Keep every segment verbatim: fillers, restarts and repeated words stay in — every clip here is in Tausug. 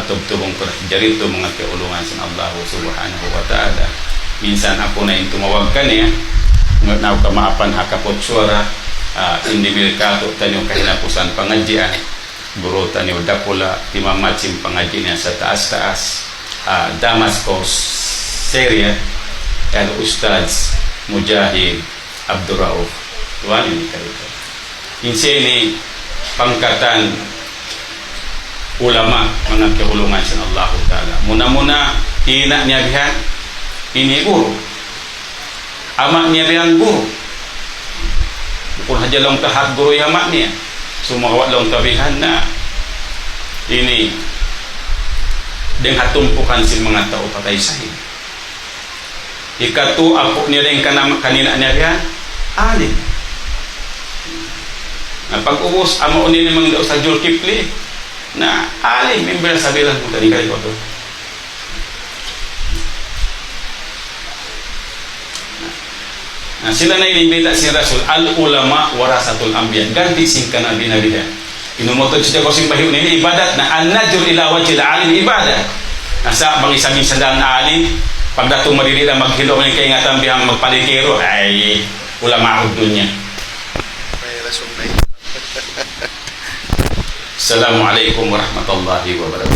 Tubtubun ku da jari tu manga kiyaulungan sin Allah Subhanahu wa Ta'ala. Minsan aku na in tumawag kaniya, ngut na aku kamaapan ha kaput suwara, ah, in dihil katu' taniyu kahinapusan pangadjian, guru taniyu dakula', timammat sin pangadji' niya sataas-taas, ah, Damascus, Syria, Al-Ustadz Mujahid Abdul Rauf. Tuwan ini kaitu. In siya ini pangkatan ulama, manga kiyaulungan sin Allahu Ta'ala. Muna-muna, ina' niya bihan, ini guru. Ama' niya bihan guru. Bukun hadja laung ta hat guru in ama' niya. Sumagawa' laung ta bihan na ini dayng ha tumpukan sin manga tau patay sahid. Hikatu, apu' niya dayn kan ama', kan ina' niya bihan, alim. Na pag'ubus, amu ini in manga Ustadz Julkipli, na alim, member sabilan mu tadi kari ko tu. Na sila na ini in bayta' sin Rasul, "Al-ulama warasatul anbiya." Ganti sin kanabi-nabihan. In umutud sadja kaw sin bahayu ini ibadat na, an-nadhur ila wajhil alim ibadah. Na sa' bang isab minsan da in alim, pagdatung madiri da maghilu' in kaingatan bihan magpalikiru, ay, ulama'ud dunya. Assalamu alaykum warahmatullahi wabarakatuh.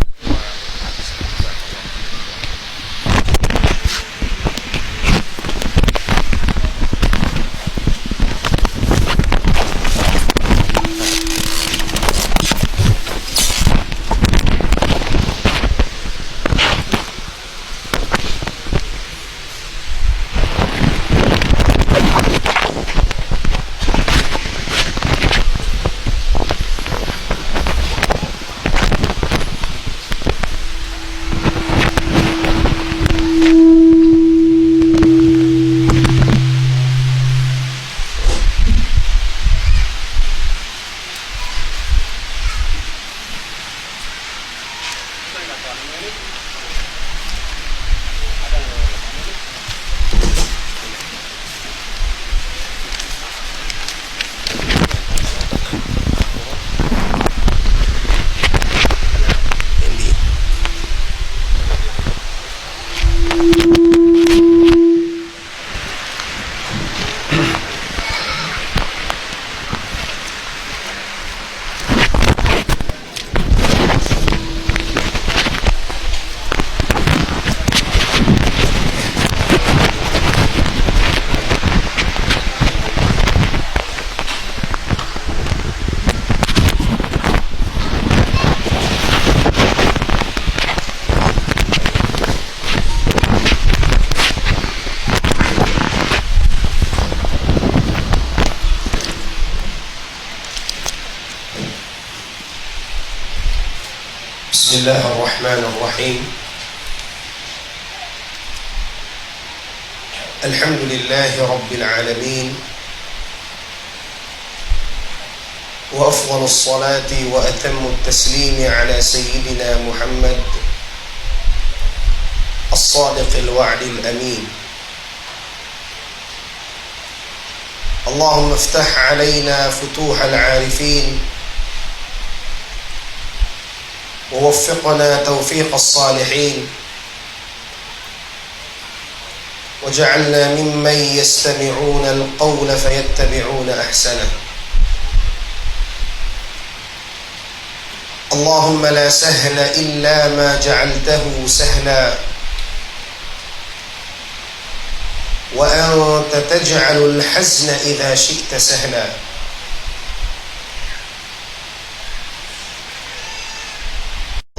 بسم الله الرحمن الرحيم. الحمد لله رب العالمين، وأفضل الصلاة وأتم التسليم على سيدنا محمد الصادق الوعد الأمين. اللهم افتح علينا فتوح العارفين، ووفقنا توفيق الصالحين، واجعلنا ممن يستمعون القول فيتبعون أحسنه. اللهم لا سهل إلا ما جعلته سهلا، وأنت تجعل الحزن إذا شئت سهلا.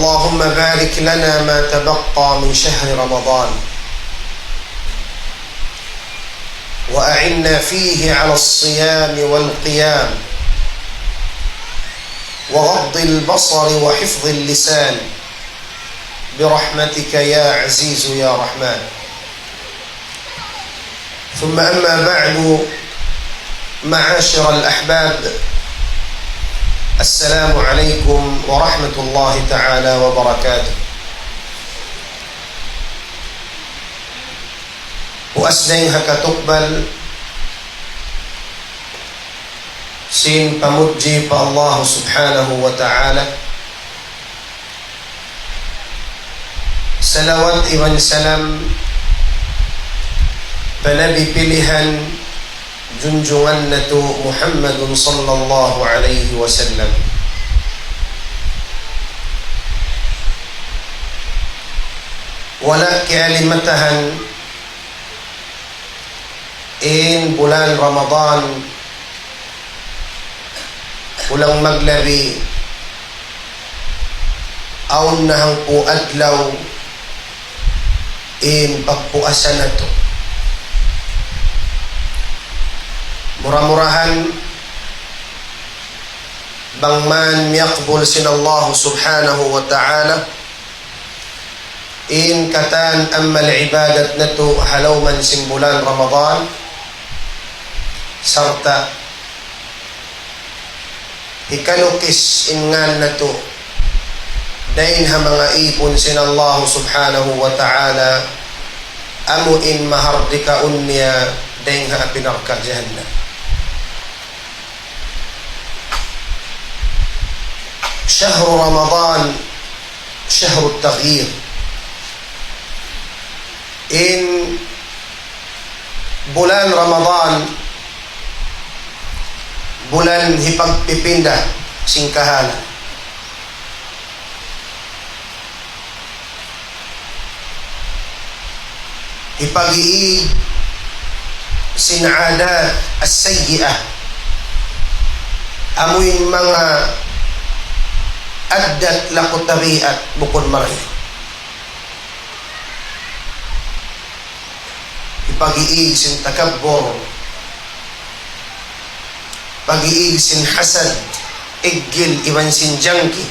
اللهم بارك لنا ما تبقى من شهر رمضان، وأعنا فيه على الصيام والقيام، وغض البصر وحفظ اللسان، برحمتك يا عزيز يا رحمن. ثم أما بعد، معاشر الأحباب، السلام عليكم ورحمة الله تعالى وبركاته. Puas dayn ha katukbal sin pamudji pa Allah Subhanahu wa Ta'ala. Salawat iban salam pa Nabi pilihan junjungan natu' Muhammadun sallallahu alayhi wasallam. Wala' kiyalimatahan in bulan Ramadan, kulang maglabi, awn na hangpu' adlaw in pagpuasa natu'. Mura-murahan, bang man miyakbul sin Allah subhanahu wa ta'ala in katan amal ibadat natu' ha lawm sin bulan Ramadan, sarta' hikalukis in ngan natu' dayn ha manga ipun sin Allah subhanahu wa ta'ala, amu in mahardikaun niya dayn ha api narka' jahannam. شهر رمضان شهر التغيير. In bulan Ramadan, bulan hipagpipinda sin kahalan. Hipag-iig sin adat as-sayyi'ah. Amu in manga addat laku tabiat bukun marayaw. Hipag-iig sin takabbur, pag-iig sin hasad, iggil, iban sin jangki.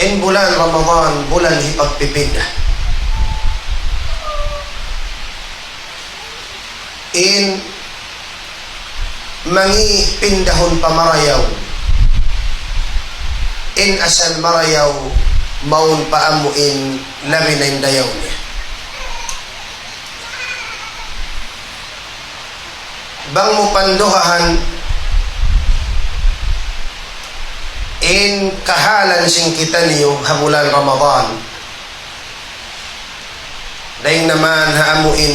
In bulan Ramadan, bulan hipagpipinda. In mangi' pindahun pa marayaw. In asal marayaw, mawn pa amu in labi na in dayaw niya. Bang mu panduhahan in kahalan sin kitaniyu ha bulan Ramadan, dayn naman ha amu in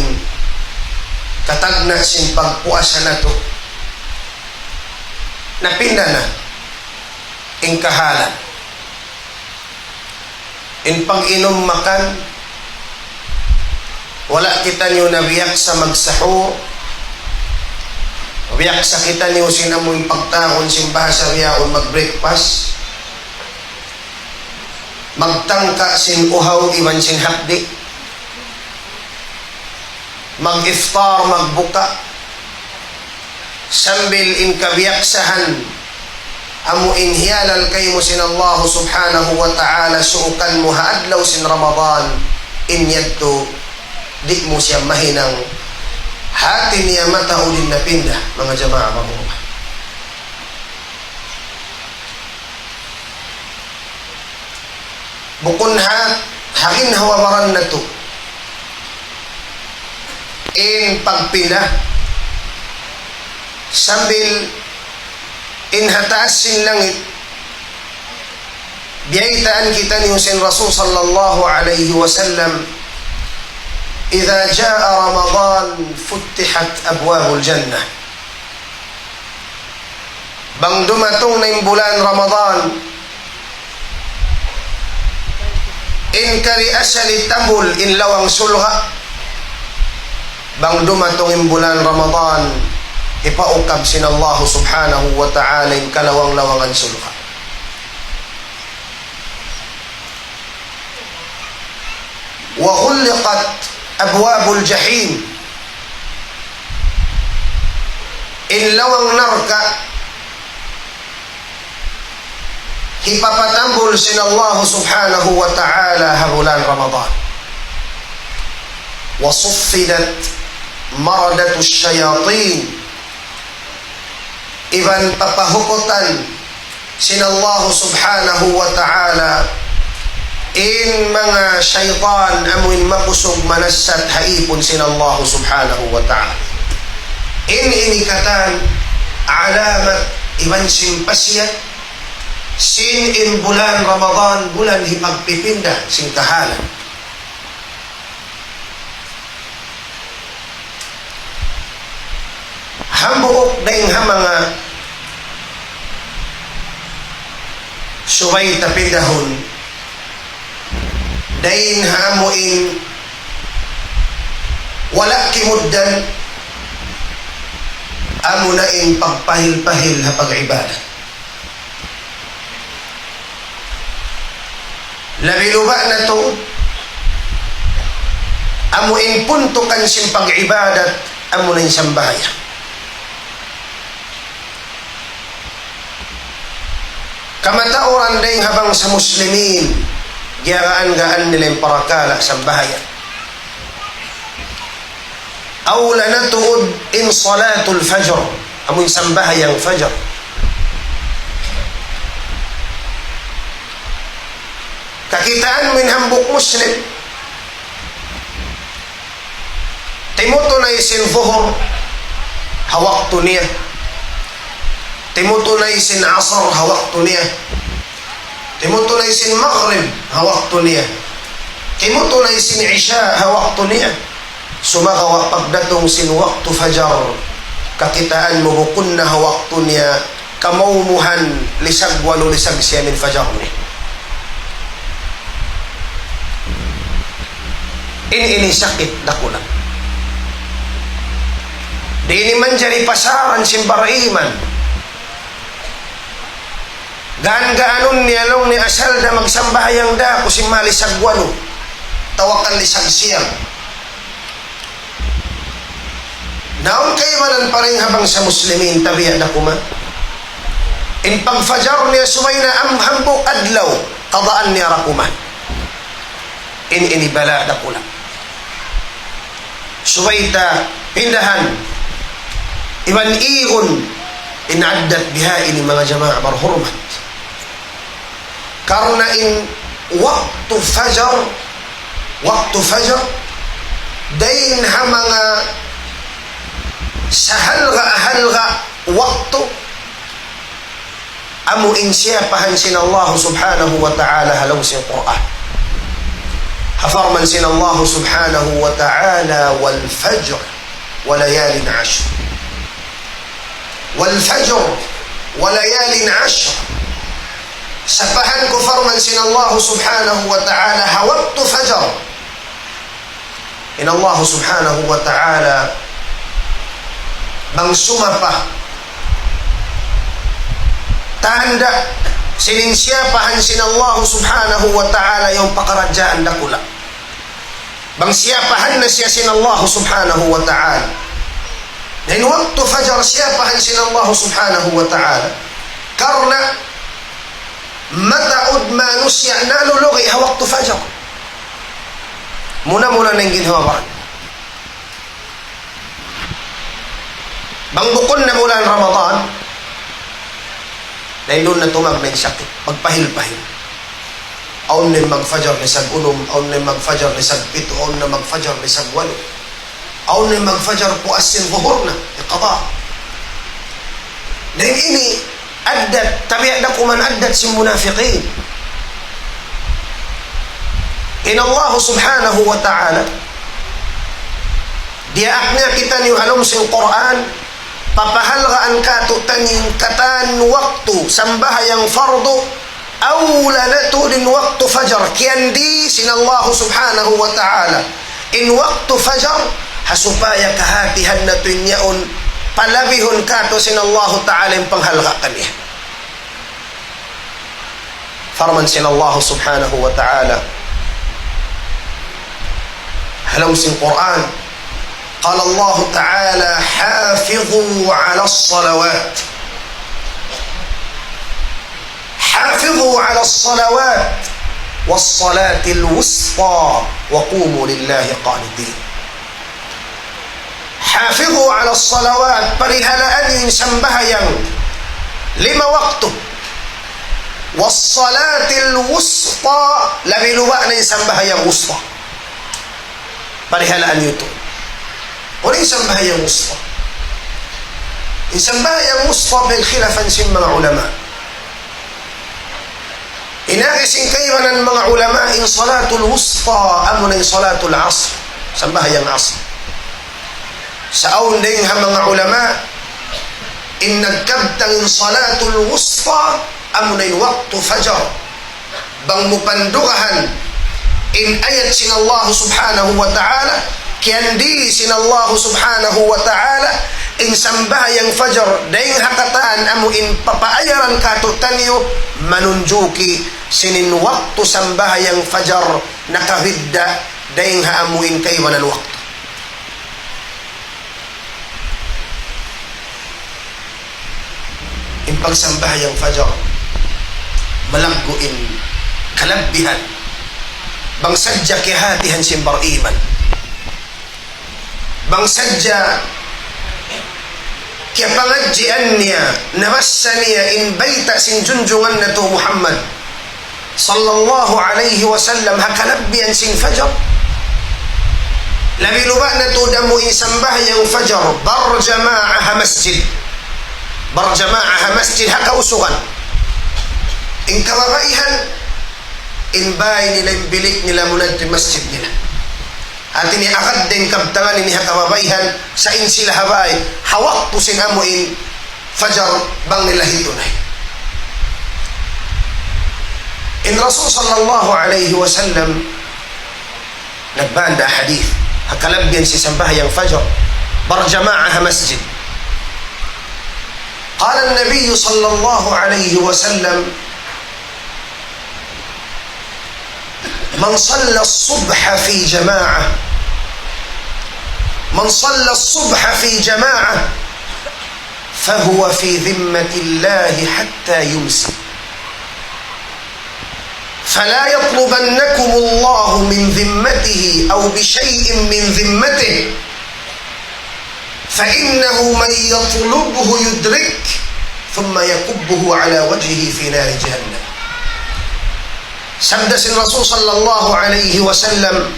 katagna' sin pagpuasa natu', napinda na in kahalan. In pag-inum makan, wala' kitaniyu na biyaksa magsahur, biyaksa kitaniyu sin amu in pagtawagun sin bahasa bihaun mag-breakfast, magtangka sin uhaw iban sin hapdi', mag-iftar, magbuka, sambil in kabiyaksahan, amu in hiyalal kaymu sin Allah subhanahu wa ta'ala, suukan mu ha adlaw sin Ramadan, in yadtu, di' mu siya mahinang, hati niya mataud in napinda, manga jamaa, manga Bukun ha, ha ginhawa-baran natu' in pagpinda, sambil in ha taas sin langit, biyaytaan kitaniyu sin Rasul sallallahu alayhi wasallam, إذا جاء رمضان فتحت أبواب الجنة. Bang dumatung na in bulan Ramadan, in kari asal itambul in lawang sulga'. Bang dumatung in bulan Ramadan, hipaukab sin Allah subhanahu wa ta'ala in kalawang-lawangan sulga'. وغلقت أبواب الجحيم. In lawang narka' hipapatambul sin Allah subhanahu wa ta'ala ha bulan Ramadan. وصفدت مردة الشياطين. Iban papahukutan sin Allah subhanahu wa ta'ala in manga saytan amuin makusug manassat ha ipun sin Allah subhanahu wa ta'ala. In ini katan alamat iban simpasya Sin in bulan Ramadan, bulan hipagpipinda sin kahalan. Hambuuk dayn ha manga subay ta pindahun, dayn ha amu in wala' kimugdan, amuna in pagpahil-pahil ha pag-ibadat. Labi-labi na tuud, amu in puntukan sin pag-ibadat, amuna in sambahayang. Kamatauran dayn ha bangsa Muslimin, giyagaan-gaan nila in parakala' sambahayang. Awla na tuud in salatul fajr, amu in sambahayang fajr. Kakitaan mu in hambuuk Muslim, timutunay sin Zuhur ha waktu niya. Timutunay sin Asar ha waktu niya. Timutunay sin Maghrib ha waktu niya. Timutunay sin Isha ha waktu niya. Sumagawa' pagdatung sin waktu Fajar, kakitaan mu bukun na ha waktu niya, kamaumuhan lisag walu, lisag siyam in Fajar niya. In ini sakit dakula'. Di' ini manjari pasaran sin bariman. Gaan-gaanun niya laung niya asal da magsambahayang da aku sin malisag walu, tawakkal lisag siyam. Na awn kaibanan pa dayn ha bangsa Muslimin, tabiya' da kuman. In pagfajar niya subay na am-, hambuuk adlaw, qadaan niya da kuman. In ini bala' dakula'. Subay ta pindahan iban igun in addat biha ini, manga jamaa barhurmat. Karna' in waktu fajar, waktu fajar, dayn ha manga sahalga'-halga' waktu, amu in siyapahan sin Allah Subhanahu wa Ta'ala ha lawm sin Qur'an. Ha parman sin Allah Subhanahu wa Ta'ala, والفجر وليال عشر. والفجر وليال عشر. Sapahan ku, parman sin Allah Subhanahu wa Ta'ala, ha waktu fajar. In Allah Subhanahu wa Ta'ala bang sumapa, tanda' sin in siyapahan sin Allah Subhanahu wa Ta'ala yaun pakaradjaan dakula'. Bang siyapahan na siya sin Allah Subhanahu wa Ta'ala. Na in waktu fajar siyapahan sin Allah Subhanahu wa Ta'ala. Karna' mataud manusiya' nalulugi' ha waktu fajar. Muna-muna na in ginhawa-baran. Bang bukun na bulan Ramadan, na in duun na tumagna' in sakit, magpahil-pahil. Awn na in magfajar lisag unum, awn na in magfajar lisag pitu, awn na magfajar lisag walu. Awn na in magfajar puas sin Zuhur na, iqada. Na in ini, addat, tabiya' da kuman addat sin munafiqin. In Allah Subhanahu wa Ta'ala, diyaak niya kitaniyu ha lawm sin Qur'an, papahalgaan kātu'niyu in katan waktu sambahayang fardu, awla na tuud in waktu fajar, kiyandi sin Allah Subhanahu wa Ta'ala in waktu fajar, ha supaya kahātihan natu' in yaun, palabihun kātu' sin Allahu Ta'ala in panghalga' kaniya. Parman sin Allah Subhanahu wa Ta'ala ha lawm sin Qur'an, قال الله تعالى: حافظوا على الصلوات، حافظوا على الصلوات والصلاة الوسطى وقوموا لله قانتين. حافظوا على الصلوات, parihalaan niyu in sambahayang lima waktu. والصلاة الوسطى, labi-labi na in sambahayang wusta. Parihalaan niyu tuud. Unu in sambahayang wusta? In sambahayang wusta, pagkhilafan sin manga ulama. In agi sin kaibanan manga ulama in salatul wusta, amuna in salatul asr. Sambahayang asr. Sa' awn dayng ha manga ulama, in nagkabtang in salatul wusta, amuna in waktu fajar. Bang mu pandugahan in ayat sin Allah subhanahu wa ta'ala, kiyandi sin Allah subhanahu wa ta'ala, in sambahayang fajar, dayng ha katan amu in papaayaran katu'taniyu, manunjuki sin in waktu sambahayang fajar, nakabidda' dayng ha amu in kaibanan waktu. In pagsambahayang fajar, malaggu' in kalabbihan. Bang sadja kiyahatihan sin bar-iman. Bang sadja kiyapangadjian niya, nabassa niya in bayta' sin junjungan natu' Muhammad sallallahu alayhi wasallam ha kalabbihan sin fajar. Labi luba' na tuud amu in sambahayang fajar barjamaah ha masjid. Barjamaah ha masjid ha kausugan. In kababaihan, in bāy nila, in bilik nila, munadtu masjid nila. Hāti niya agad da in kabtangan ini ha kababaihan, sa' in sila ha bāy, ha waktu sin amu in fajar bang nila hitunay. In Rasul sallallahu alayhi wasallam nagbanda hadith, ha kalabbihan sin sambahayang fajar, barjamaah ha masjid. قال النبي صلى الله عليه وسلم: من صلى الصبح في جماعة، من صلى الصبح في جماعة، فهو في ذمة الله حتى يمسي. فلا يطلبنكم الله من ذمته أو بشيء من ذمته، فإنه من يطلبه يدركه، ثم يكبه على وجهه في نار جهنم. Sabda sin Rasul sallallahu alayhi wasallam,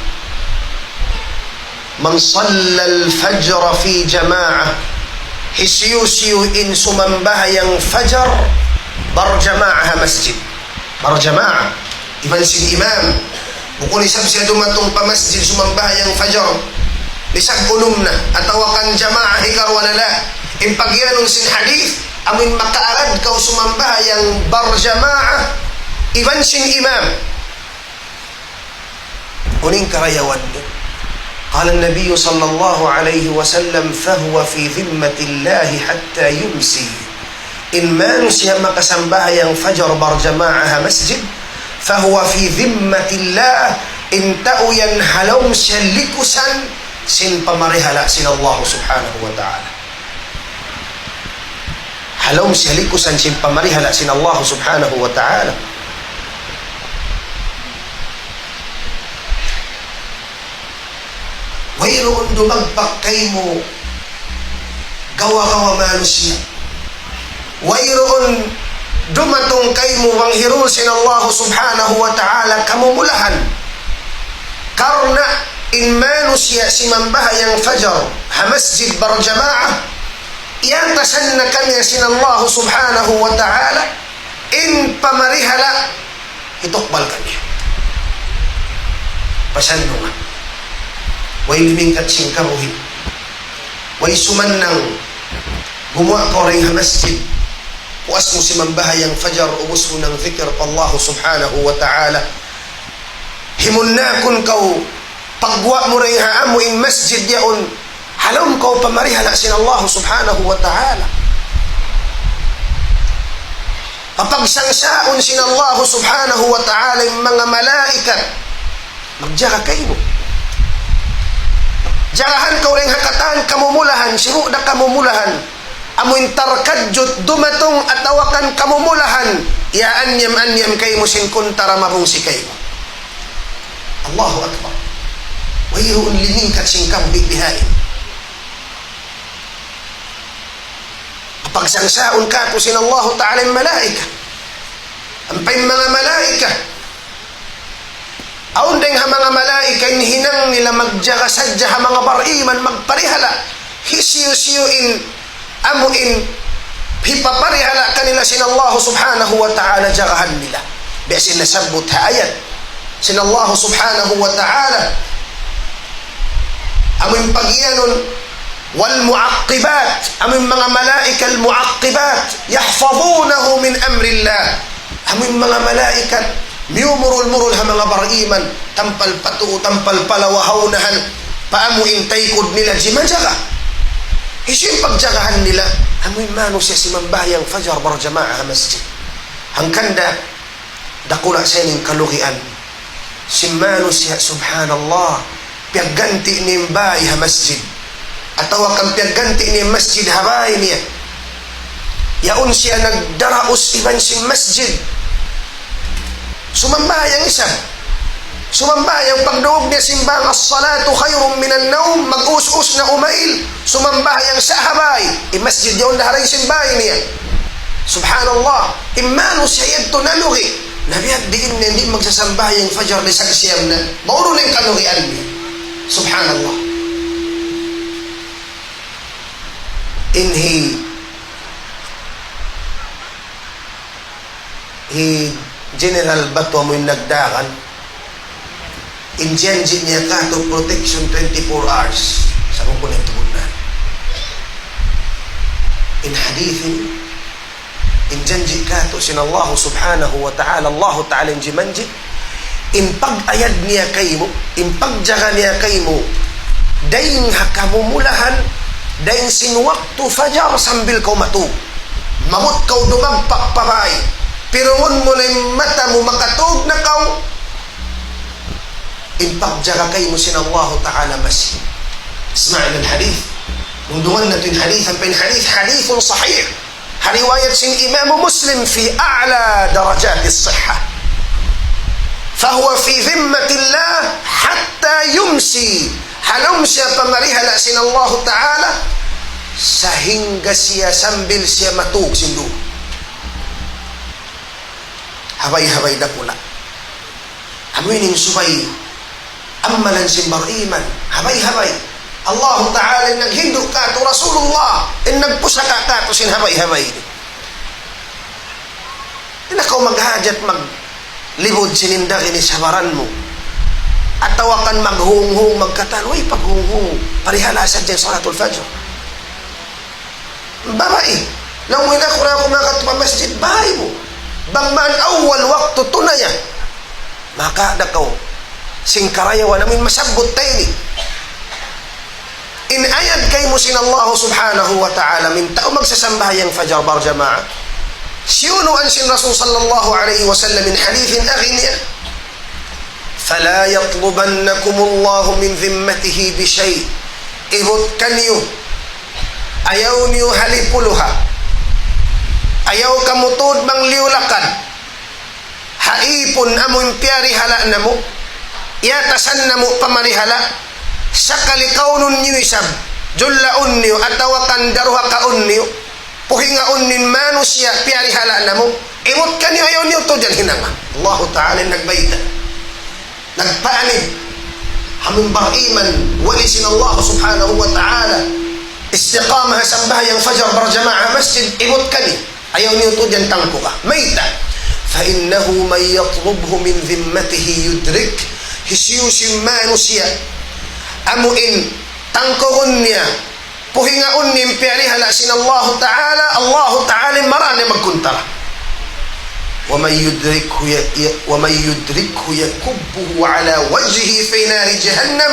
من صلى الفجر في جماعة, hisiyu-siyu in sumambahayang fajar barjamaah ha masjid. Barjamaah, iban sin imam. Bukun isab siya dumatung pa masjid sumambahayang fajar, isab unum na, atawa kan jamaah hikaruwa na la. In pagiyanun sin hadith, amun makaagad kaw sumambahayang barjamaah iban sin imam, unu in karayawan mu? قال النبي صلى الله عليه وسلم: فهو في ذمة الله حتى يمسي. In manusiya' makasambahayang fajar barjamaah ha masjid, فهو في ذمة الله, in tau yan ha lawm siya likusan sin pamarihala' sin Allah subhanahu wa ta'ala. Ha lawm siya likusan sin pamarihala' sin Allah subhanahu wa ta'ala. Wayruun dumagpak kaymu gawa-gawa manusiya'. Wayruun dumatung kaymu bang hirul sin Allah subhanahu wa ta'ala kamumulahan. Karna' in manusiya' simambahayang fajar ha masjid barjamaah, iyatasan na kaniya sin Allah subhanahu wa ta'ala in pamarihala' hitukbal kaniya. Pasal mu nga. Way lumingkat sin kabuhi'. Way sumannang gumuwa' kaw dayn ha masjid. Puas mu simambahayang fajar, ubus mu nang zikir pa Allah subhanahu wa ta'ala. Himunnakun kaw, pagguwa' mu dayn ha amu in masjid yaun, ha lawm kaw pamarihala' sin Allah subhanahu wa ta'ala. Papagsangsaun sin Allah subhanahu wa ta'ala in manga malaikat magjaga kaymu. Jagahan kaw dayn ha katan kamumulahan, sibu' da kamumulahan. Amu in tarkadjut dumatung atawa kan kamumulahan, iyaannyam-annyam kaymu sin kuntara mabungsi kaymu. Allahu Akbar. Wayruun limingkat sin kabuhi' bihaun. Pagsangsaun kātu' sin Allahu Ta'ala in malaikat. Ampa in manga malaikat, awn dayng ha manga malaikat in hinang nila magjaga sadja ha manga bar-iman, magparihala'. Hisiyu-siyu in amu in hipaparihala' kanila sin Allah subhanahu wa ta'ala, jagahan nila. Biya' sin nasabbut ha ayat sin Allah subhanahu wa ta'ala. Amu in pagiyanun, والمعقبات, amu in manga malaikat المعقبات, يحفظونه من أمر الله. Amu in manga malaikat, miyumurul-murul ha manga bariman, tampal pa tuu, tampal pa lawa ha unahan, pa amu in taykud nila jimajaga. Hisiyu in pagjagahan nila? Amu in manusiya' simambahayang fajar barjamaah ha masjid. Hangkan da, dakula' sa ini in kalugian sin manusiya', subhanallah, piyagganti' niya in bāy ha masjid, atawa kan piyagganti' niya in masjid ha bāy niya. Yaun siya nagdaraus iban sin masjid. Sumambahayang isab. Sumambahayang pagdungug niya simbahayang الصلاة خير من النوم, mag-us-us na umail. Sumambahayang sa ha bāy. In masjid yaun da ha dayn sin bāy niya. Subhanallah. In manusiya' yadtu nalugi'. Na biya' diin niya di' magsasambahayang fajar di' sagsiyam na. Maunu na in kalugian niya. Subhanallah. In hi, hi General Bato amu in nagdagan, in janji' niya kātu' protection twenty-four hours. Sa' kung kunay tubunan. In hadith ini, in janji' kātu' sin Allah subhanahu wa ta'ala, Allah ta'ala in jimanji', in pag-ayad niya kaymu, in pagjaga niya kaymu, dayn ha kamumulahan, dayn sin waktu fajar sambil kaw matug. Maabut kaw dumagpak pa bāy. Pirungun mu na in mata mu, makatug na kaw. In pagjaga kaymu sin Allahu Ta'ala masi. اسمع إلى الحديث. Dungugan natu' in hadith, ampa in hadith, حديث صحيح. Ha riwayat sin Imam Muslim في أعلى درجات الصحة. فهو في ذمة الله حتى يمسي. Ha lawm siya pamarihala' sin Allahu Ta'ala, sahingga siya sambil siya matug sin duun. Habay-habay dakula'. Amu ini in subay amalan sin bariman. Habay-habay. Allahu Ta'ala in naghindu' kātu', Rasulullah in nagpusaka' kātu' sin habay-habay ini. Di' na kaw maghajat maglibud sin indag ini sabaran mu. Atawa kan maghunghung, magkatan, way paghunghung. Parihala' sadja in salatul fajr. Babai, laung mu, "Di' na aku makadtu pa masjid," bāy mu. Bang man awal waktu tunaya, maka da kaw sin karayawan amu in masabbut ta ini. In ayad kaymu sin Allah subhanahu wa ta'ala, in tau magsasambahayang fajar barjamaah. Siyunuan sin Rasul sallallahu alayhi wasallam in hadith in agi niya. فلا يطلبنكم الله من ذمته بشيء. Ibut kaniyu, ayaw niyu halipuluha. Ayaw kamu tuud mangliyu-lakad ha ipun amu in piyarihala' namu', iyatasan namu' pamarihala', sakali kaunun niyu isab, jullaun niyu, atawa kan daruhakaun niyu, puhingaun niyu in manusiya' piyarihala' namu', ibut kaniyu, ayaw niyu tuud yan hinanga. Allahu Ta'ala in nagbayta'. Nagpaanib ha manga bariman, wali' sin Allah subhanahu wa ta'ala, istiqamah ha sambahayang fajar barjamaah ha masjid, ibut kaniyu. Ayaw niyu tuud yan tangkuka. Mayta'? فإنه من يطلبه من ذمته يدركه. Hisiyu-siyu in manusiya' amu in tangkugun niya, puhingaun niya in piyarihala' sin Allahu Ta'ala, Allahu Ta'ala in marā niya magkuntara. ومن يدركه ي-، ي-، ومن يدركه يكبه على وجهه في نار جهنم.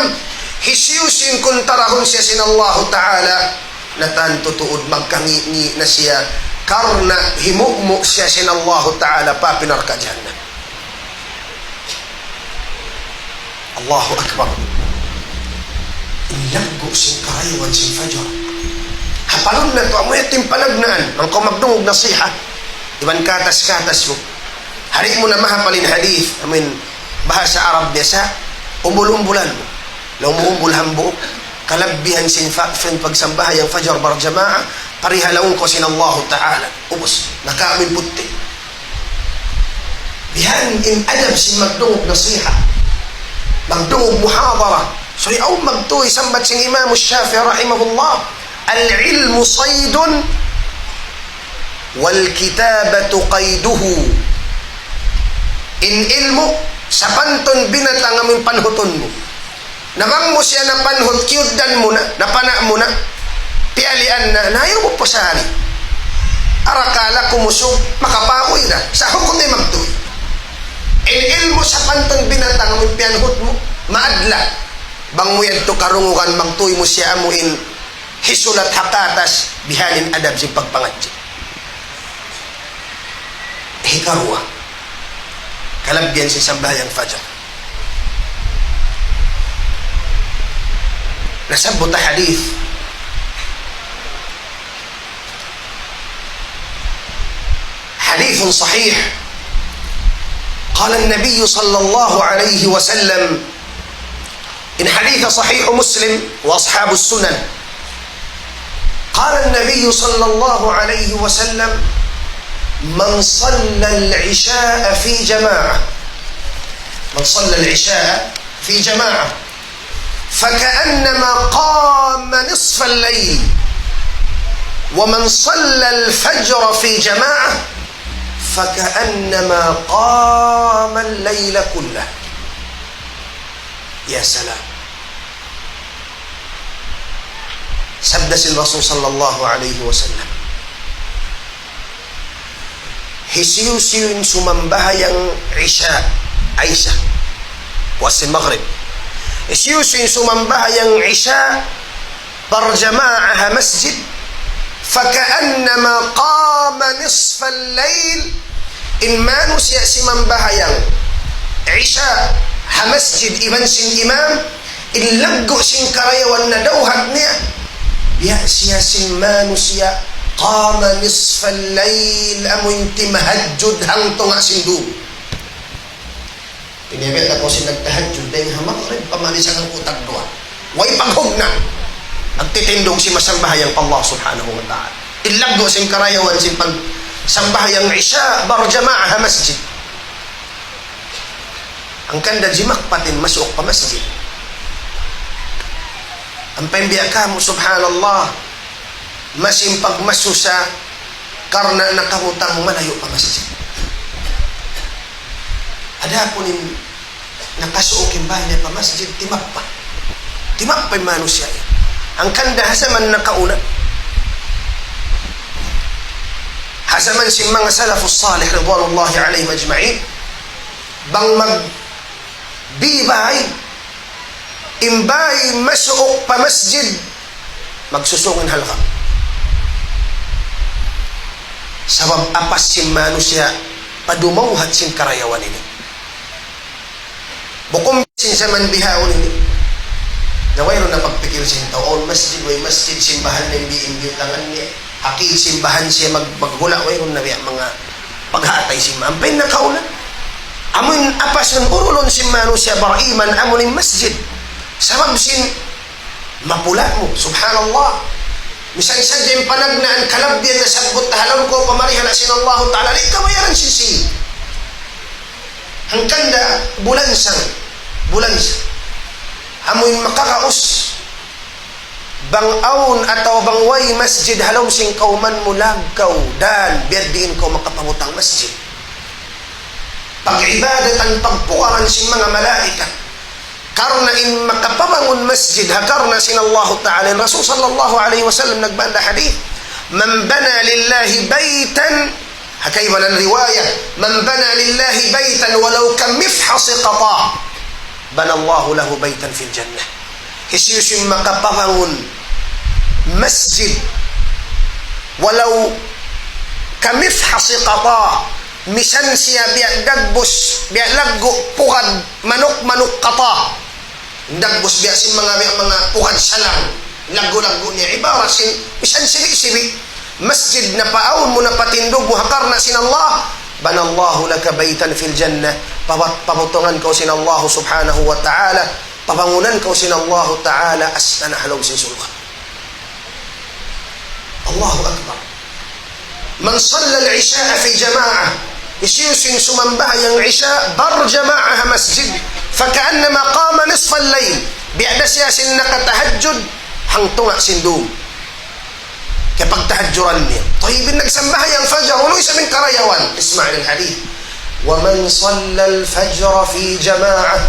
Hisiyu-siyu in kuntarahun siya sin Allahu Ta'ala, na tantu tuud magkangi'-ngi' na siya, karna' himumu' siya sin Allahu Ta'ala pa api narka' jahannam. Allahu Akbar. In laggu' sin karayawan sin fajar. Hapalun natu', amu yadtu in panagnaan. Bang kaw magdungug nasihat, iban katas-katas mu, di' mu na mahapal in hadith, amu in bahasa Arab biya' sa, umbul-umbulan mu. Laung mu umbul hambuuk, kalabbihan sin fa-, sin pagsambahayang fajar barjamaah, parihalaun kaw sin Allahu Ta'ala. Ubus, nakamin puti'. Bihan in adab sin magdungug nasihat, magdungug muhadara. So, yaun magtuy sambat sin Imam Shafi'i rahimahullah, العلم صيد والكتابة قيده. In ilmu' sapantun binatang amun panhutun mu. Na bang mu siya napanhut, kiyugdan mu na, napana' mu na, piyalian na, na ayaw mu pasari. Arakala' kumusug, makapahuy na. Sa' hukum niya magtuy. In ilmu' sapantun binatang amun piyanhut mu, maadla. Bang mu yadtu karungugan, magtuy mu siya amu in hisulat ha katas, bihaini in adab sin pagpangadji'. Hikaruwa, kalabbihan sin sambahayang fajar. Nasabbut ha hadith, hadithun sahih. قال النبي صلى الله عليه وسلم، In hadith Sahih Muslim wa ashabus sunan. قال النبي صلى الله عليه وسلم: من صلى العشاء في جماعة، من صلى العشاء في جماعة، فكأنما قام نصف الليل، ومن صلى الفجر في جماعة، فكأنما قام الليل كله. Ya salam. Sabda sin Rasul sallallahu alayhi wasallam, hisiyu-siyu in sumambahayang Isya, Isya, puas sin Maghrib. Hisiyu-siyu in sumambahayang Isya, barjamaah ha masjid, فكأنما قام نصف الليل. In manusiya' simambahayang Isya ha masjid iban sin imam, in laggu' sin karayawan nadawhat niya, biya' siya sin manusiya' قام نصف الليل, amu in timahajjud hangtunga' sin dum. Piyabaya' na kaw sin nagtahajjud dayn ha Maghrib pa mari sa' hangpu' tagduwa. Way paghugna'. Nagtitindug sin masambahayang pa Allah Subhanahu wa Ta'ala. In laggu' sin karayawan sin pagsambahayang Isya barjamaah ha masjid. Hangkan da jimakpat in masuuk pa masjid. Ampa in biya' kamu, subhanallah, masi in pagmasusa karna' nakabutang malayu' pa masjid. Adapun in nakasuuk in bāy niya pa masjid, timappa. Timappa in manusiya' yan. Hangkan da ha jaman nakauna. Ha jaman sin manga salafus salih ridwanullahi alayhim ajma'in. Bang magbibay, in bāy masuuk pa masjid, magsusung in halga'. Sabab apas sin manusiya' pa dumawhat sin karayawan ini. Bukun sin jaman bihaun ini. Na wayruun na pagpikil sin tau, awn masjid, way masjid, simbahan na in bi-, in biyutangan niya. Haki simbahan siya mag-, maghula', wayruun na biya' manga paghatay sin ma-, ampa in nakauna. Amu in apasun urulun sin manusiya' bariman, amu in masjid. Sabab sin mapula' mu, subhanallah. Misan sadja in panagnaan kalabbihan nasabbut ha lawm ku pa mari ha na sin Allahu Ta'ala, di' kabayaran sin sīn. Hangkan da bulansang, bulansang. Amu in makakaus. Bang awn atawa bang way masjid ha lawm sin kawman mu, lāg kaw, dān, biya' diin kaw makapabutang masjid. Pag-ibadatan, pagpukaran sin manga malaikat. Karna' in makapabangun masjid, ha karna' sin Allahu Ta'ala, in Rasul sallallahu alayhi wasallam nagbanda hadith, من بنى لله بيتا, ha kaibanan riwayat, من بنى لله بيتا ولو كمفحص قطاة، بنى الله له بيتا في الجنة. Hisiyu-siyu in makapabangun masjid, ولو كمفحص قطاة, misan siya biya' dagbus, biya' laggu' pugad manuk, manuk qatā. Dagbus biya' sin manga, biya' manga pugad salang. Laggu'-laggu' niya, ibarat sin, misan sibi'-sibi'. Masjid na paawn mu na patindug mu ha karna' sin Allah. بنى الله لك بيتا في الجنة. Pabat-, pabutungan kaw sin Allah subhanahu wa ta'ala. Pabangunan kaw sin Allah ta'ala astana' ha lawm sin surga'. Allahu Akbar. من صلى العشاء في جماعة. Hisiyu-siyu in sumambahayang Isya barjamaah ha masjid. فكأنما قام نصف الليل. Biya' da siya sin nakatahajjud hangtunga' sin dum. Kiyapagtahajjuran niya. Tayyib, in nagsambahayang fajar, unu isab in karayawan? اسمع إلى الحديث. ومن صلى الفجر في جماعة.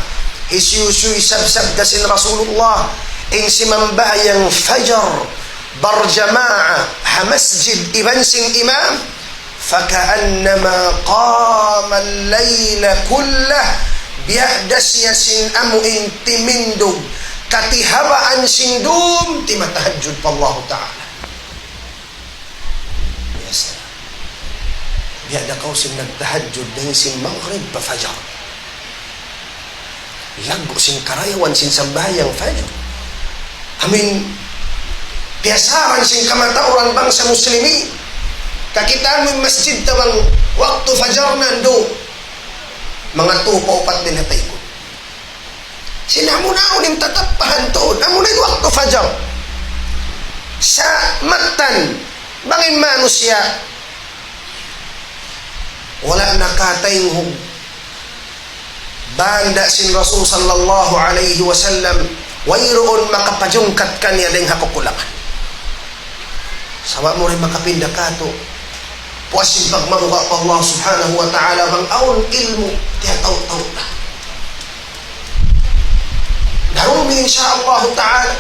Hisiyu-siyu isab, sabda sin Rasulullah, in simambahayang fajar barjamaah ha masjid iban sin imam, فكأنما قام الليل كله. Biya' da siya sin amu in timindug katihabaan sin dum timatahajjud pa Allahu Ta'ala. Biya' sa. Biya' da kaw sin nagtahajjud dayn sin maghrib pa fajar. Laggu' sin karayawan sin sambahayang fajar. Amin, piyasaran sin kamatauran bangsa Muslimin. Kakitaan mu in masjid ta bang waktu fajar nandu'. Manga tū pa upat in ha taykud. Sin amu na in tatapahan tuud, amu na in waktu fajar. Sa' mattan, bang in manusiya', wala' nakataynghug banda sin Rasul sallallahu alayhi wasallam, wayruun makapajungkat kaniya dayn ha kakulangan. Sabab mu rin makapinda katu', puas sin pagmabuga' pa Allah subhanahu wa ta'ala, bang awn ilmu', tiyataw-taw na. Darumi, insya Allah ta'ala.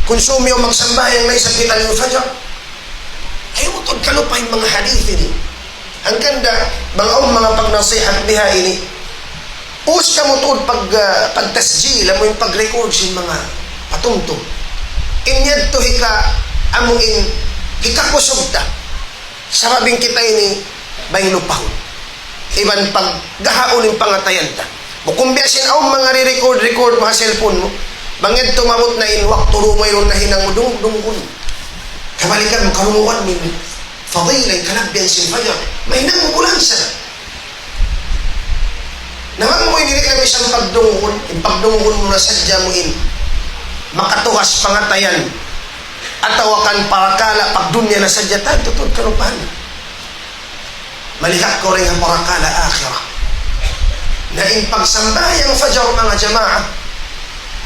Kunsumi o magsambahayang na isab kita in fajar. Ayaw mu tuud kalupahi in manga hadith ini. Hangkan da, bang awn manga pagnasihat biha ini, us kamu tuud pag, ah, pagtasjil, amu in pag-record sin manga patumtum. In yadtu hika, amu in hikakusug ta. Sabab in kita ini, bang lupahun. Iban paggahaun in pangatayan ta. Bukun biya' sin awn manga re-record-record mu ha cellphone mu. Bang yadtu maabut na in waktu, dumatung na, hinang mu dungug-dungug. Kabalikan mu, karungugan mu in fadila, in kalabbihan sin fajar. Mahinang mu bulan sa. Na bang mu ini di' na misan pagdungugun, in pagdungugun mu na sadja mu in makatugas pangatayan, atawa kan parakala' pagdunya na sadja, tantu tuud kalupahan. Malihat kaw dayn ha parakala' akhirat. Na in pagsambahayang fajar, manga jamaa,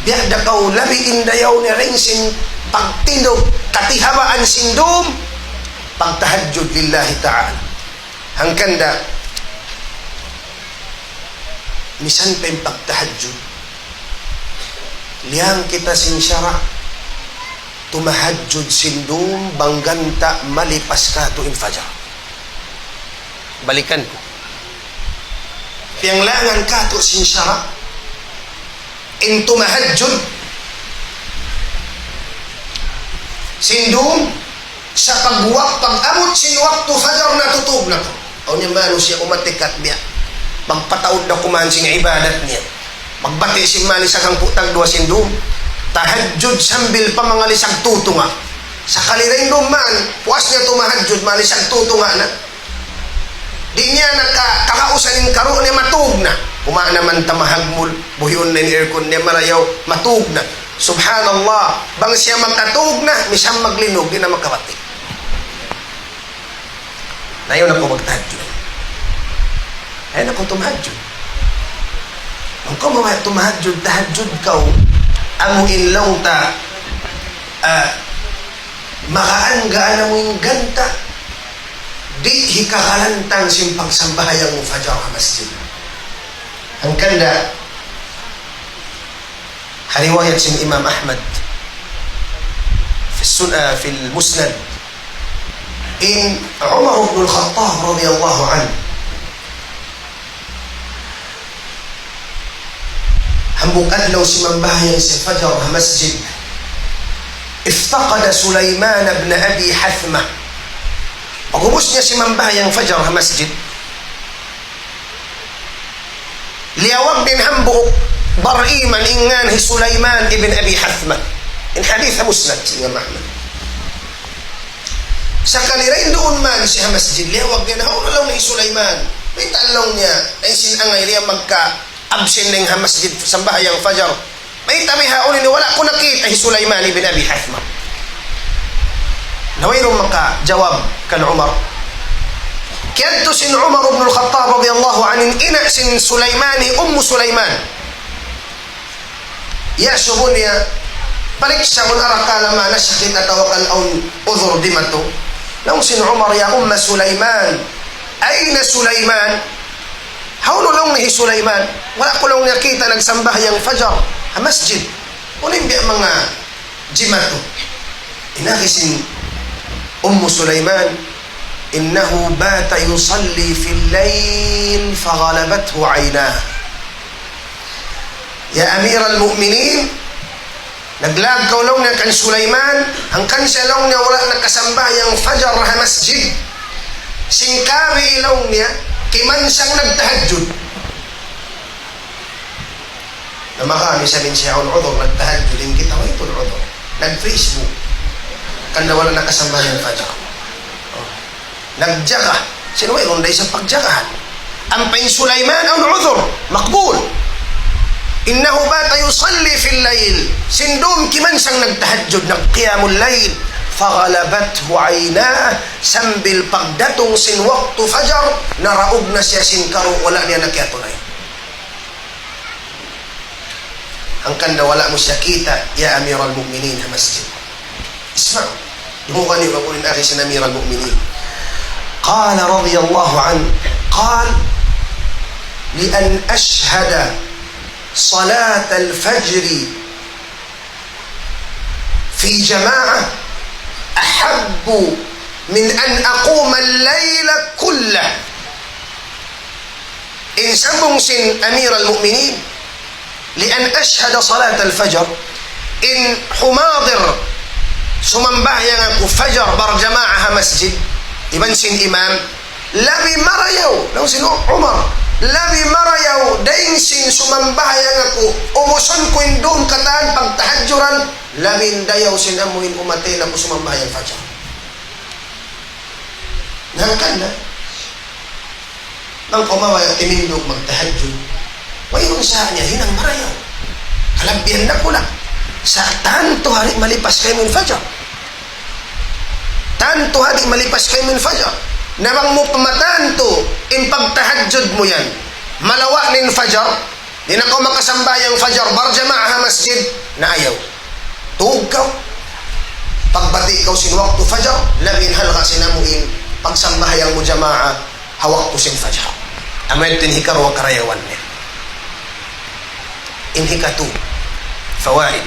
biya' da kaw labi in dayaw niya dayn sin pagtindug katihabaan sin dum, pagtahajjud lillahi ta'ala. Hangkan da, misan pa in pagtahajjud, liyang kita sin sara', tumahajjud sin dum bang ganta' malipas katu' in fajar. Balikan ku. Piyanglangan katu' sin sara', in tumahajjud sin dum, sa' pagwak-, pag-abut sin waktu fajar, natutug na kaw. Awn niya manusiya' umatikat niya. Magpataud na kuman sin ibadat niya. Magbati' sin malisag hangpu' tagduwa sin dum. Tahajjud sambil pa mangalisag tutunga'. Sakali dayn duun man, puas niya tumahajjud, malisag tutunga' na. Di' niya na ka-, kakausan in karu' niya, matug na. Kumaun na man tamahagmul, buhiun na in aircon niya, marayaw, matug na. Subhanallah, bang siya makatug na, misan maglinug, di' na makabati'. Na ayaw na kaw magtahajjud. Ayaw na kaw tumahajjud. Bang kaw mama-, tumahajjud, tahajjud kaw, amu in laung ta, ah, magaan-gaan amu in ganta', di' hikakalantang sin pagsambahayang mu fajar ha masjid. Hangkan da, ha riwayat sin Imam Ahmad, في السن-، آه، في المسند, in Umar ibn al-Khattab radiyallahu anhu, hambuuk adlaw simambahayang siya fajar ha masjid. افتقد سليمان بن أبي حثمة. Pag'ubus niya simambahayang fajar ha masjid, liyawag niya in hambuuk bariman in ngan hi Sulaiman ibn Abi Hathma. In hadith ha Musnad sin Imam Ahmad. Sakali dayn duun man siya ha masjid, liyawag niya, "Hawnu laung hi Sulaiman? Mayta' laung niya, ay sin angay niya magka-absent dayn ha masjid sambahayang fajar? Mayta' bihaun ini wala' ku nakita' hi Sulaiman ibn Abi Hathma?" Na wayruun makajawab kan Umar. Kiyadtu sin Umar ibn al-Khattab radiyallahu anhu in ina' sin Sulaiman, hi Ummu Sulaiman. Iyasubu niya, pariksa' kunu' arakala' man sakit atawa kan awn udhur dimatung. Laung sin Umar, "يا أم سليمان، أين سليمان؟" Hawnu laung niya hi Sulaiman? Wala' ku laung niya kita' nagsambahayang fajar ha masjid. Unu in biya' manga jimatu? In agi sin Ummu Sulaiman, إنه بات يصلي في الليل فغلبته عيناه. Ya Amiral Mu'minin, naglag kaw laung niya kan Sulaiman, hangkan siya laung niya wala' nakasambahayang fajar ha masjid. Sin kabi laung niya, kimansang nagtahajjud. Na maka misan in siya awn udhur, nagtahajjud, in kita way tuud udhur. Nag-Facebook. Hangkan da wala' nakasambahayang fajar. Oh. Nagjaka. Sin wayruun da isab pagjakahan. Ampa in Sulaiman awn udhur, maqbul. إنه بات يصلي في الليل. Sin dum kimansang nagtahajjud, nagqiyamul layl. فغلبته عيناه. Sambil pagdatung sin waktu fajar, naraug na siya sin karu', wala' niya na kiyatunay. Hangkan da wala' mu siya kita', ya Amiral Mu'minin, ha masjid. Isma'. Dungugan niyu bang unu in agi sin Amiral Mu'minin. قال رضي الله عنه، قال: لأن أشهد صلاة الفجر في جماعة أحب من أن أقوم الليل كله. In sambung sin Amiral Mu'minin, لأن أشهد صلاة الفجر, in humadir, sumambahayang aku fajar barjamaah ha masjid, iban sin imam, labi marayaw, laung sin Umar, labi marayaw, dayn sin sumambahayang aku, ubusun ku in dum katan pagtahajjuran, labi dayaw sin amu in umatin aku sumambahayang fajar. Hangkan da. Bang kaw mabaya' timindug magtahajjud, wayruun sa niya hinang marayaw. Kalabbihan na kula'. Sa' tantu ha di' malipas kaymu in fajar. Tantu ha di' malipas kaymu in fajar. Na bang mu pa matantu in pagtahajjud mu yan, malawa' na in fajar, di' na kaw makasambahayang fajar barjamaah ha masjid, na ayaw. Tuug kaw. Pagbati' kaw sin waktu fajar, labi in halga' sin amu in pagsambahayang mu jamaah ha waktu sin fajar. Amu yadtu in hikaruwa karayawan niya. In hikatu, fawaid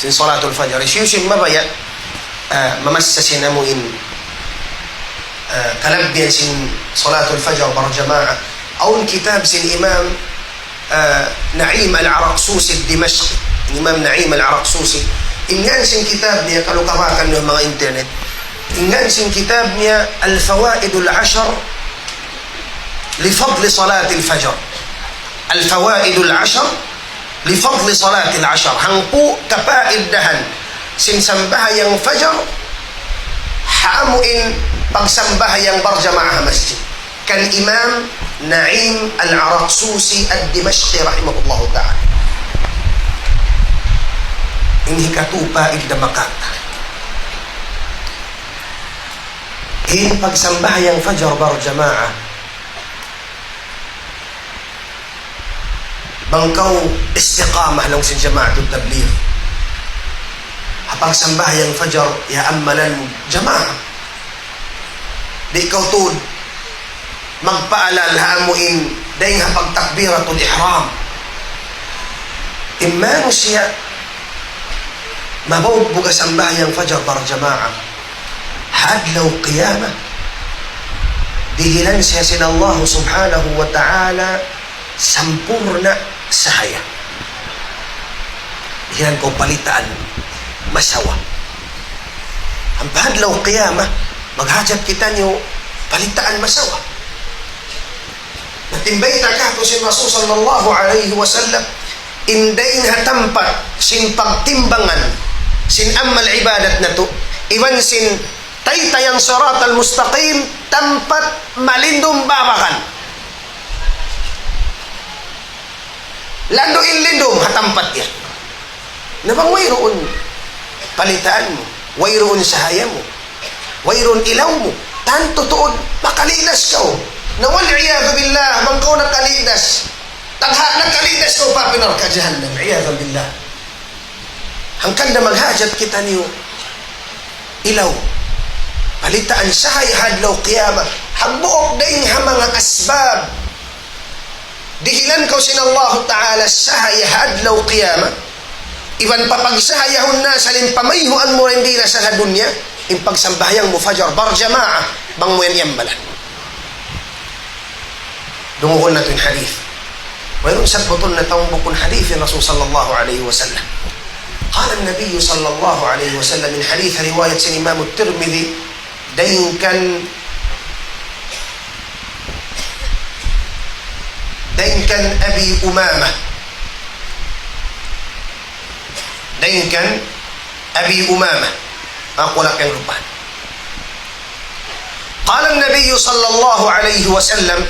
sin salatul fajar. Hisiyu-siyu in mabaya', ah, mamassa sin amu in, ah, kalabbihan sin salatul fajar barjamaah. Awn kitab sin Imam ah, Na'im Al-Araqsusi Dimashqi. Imam Na'im Al-Araqsusi. In ngan sin kitab niya, kalu kabakan niyu ha manga internet. In ngan sin kitab niya, Al-Fawaidul Ashar li Fadli Salatil Fajar. Al-Fawaidul Ashar li Fadli Salatil Ashar. Hangpu' kapaidahan sin sambahayang fajar, ha amu in pagsambahayang barjamaah ha masjid. Kan Imam Na'im Al-Araqsusi Ad-Dimashqi rahimahullahu ta'ala. In hikatu paid da makata'. In pagsambahayang fajar barjamaah. Bang kaw istiqamah laung sin Jama'atut Tabligh. Ha pagsambahayang fajar, ya amalan mu jamaah. Di' kaw tuud magpaalal ha amu in dayn ha pagtakbiratul ihram. In manusiya' mabaug buga sambahayang fajar barjamaah, ha adlaw qiyamah, dihilan siya sin Allah subhanahu wa ta'ala sampurna' sahaya. Dihilan kaw palitaan masawa. Ampa adlaw qiyamah, maghajat kitaniyu palitaan masawa. Nagtimbay ta katu' sin Rasul sallallahu alayhi wasallam, in dayn ha tampat sin pagtimbangan sin amal ibadat natu', iban sin taytayan siratal mustaqim, tampat malindum babakan. Landu' in lindum ha tampat yan. Na bang wayruun palitaan mu, wayruun sahaya mu, wayruun ilaw mu, tantu tuud makalidas kaw. Na wal iyadhu billah, bang kaw nakalidas, tagha' nakalidas kaw pa narka' jahannam, iyadhu billah. Hangkan da maghajat kitaniyu ilaw, palitaan sahaya ha adlaw qiyamah, hambuuk dayn ha manga asbab Dihilan kaw sin Allahu Ta'ala sahaya ha adlaw qiyamah. Iban papagsahayahun na sa' in pamayhuan mu dayn di na sa ha dunya, in pagsambahayang mu fajar barjamaah, bang mu yan iyambalan. Dungugun natu' in hadith. Wayruun sabbutun natu' bukun hadith in Rasul sallallahu alayhi wasallam. قال النبي صلى الله عليه وسلم, in hadith riwayat sin Imam Tirmidhi, dayn kan, dayn kan Abi Umamah. Dayn kan Abi Umamah. Aku na piyaglupahan. قال النبي صلى الله عليه وسلم: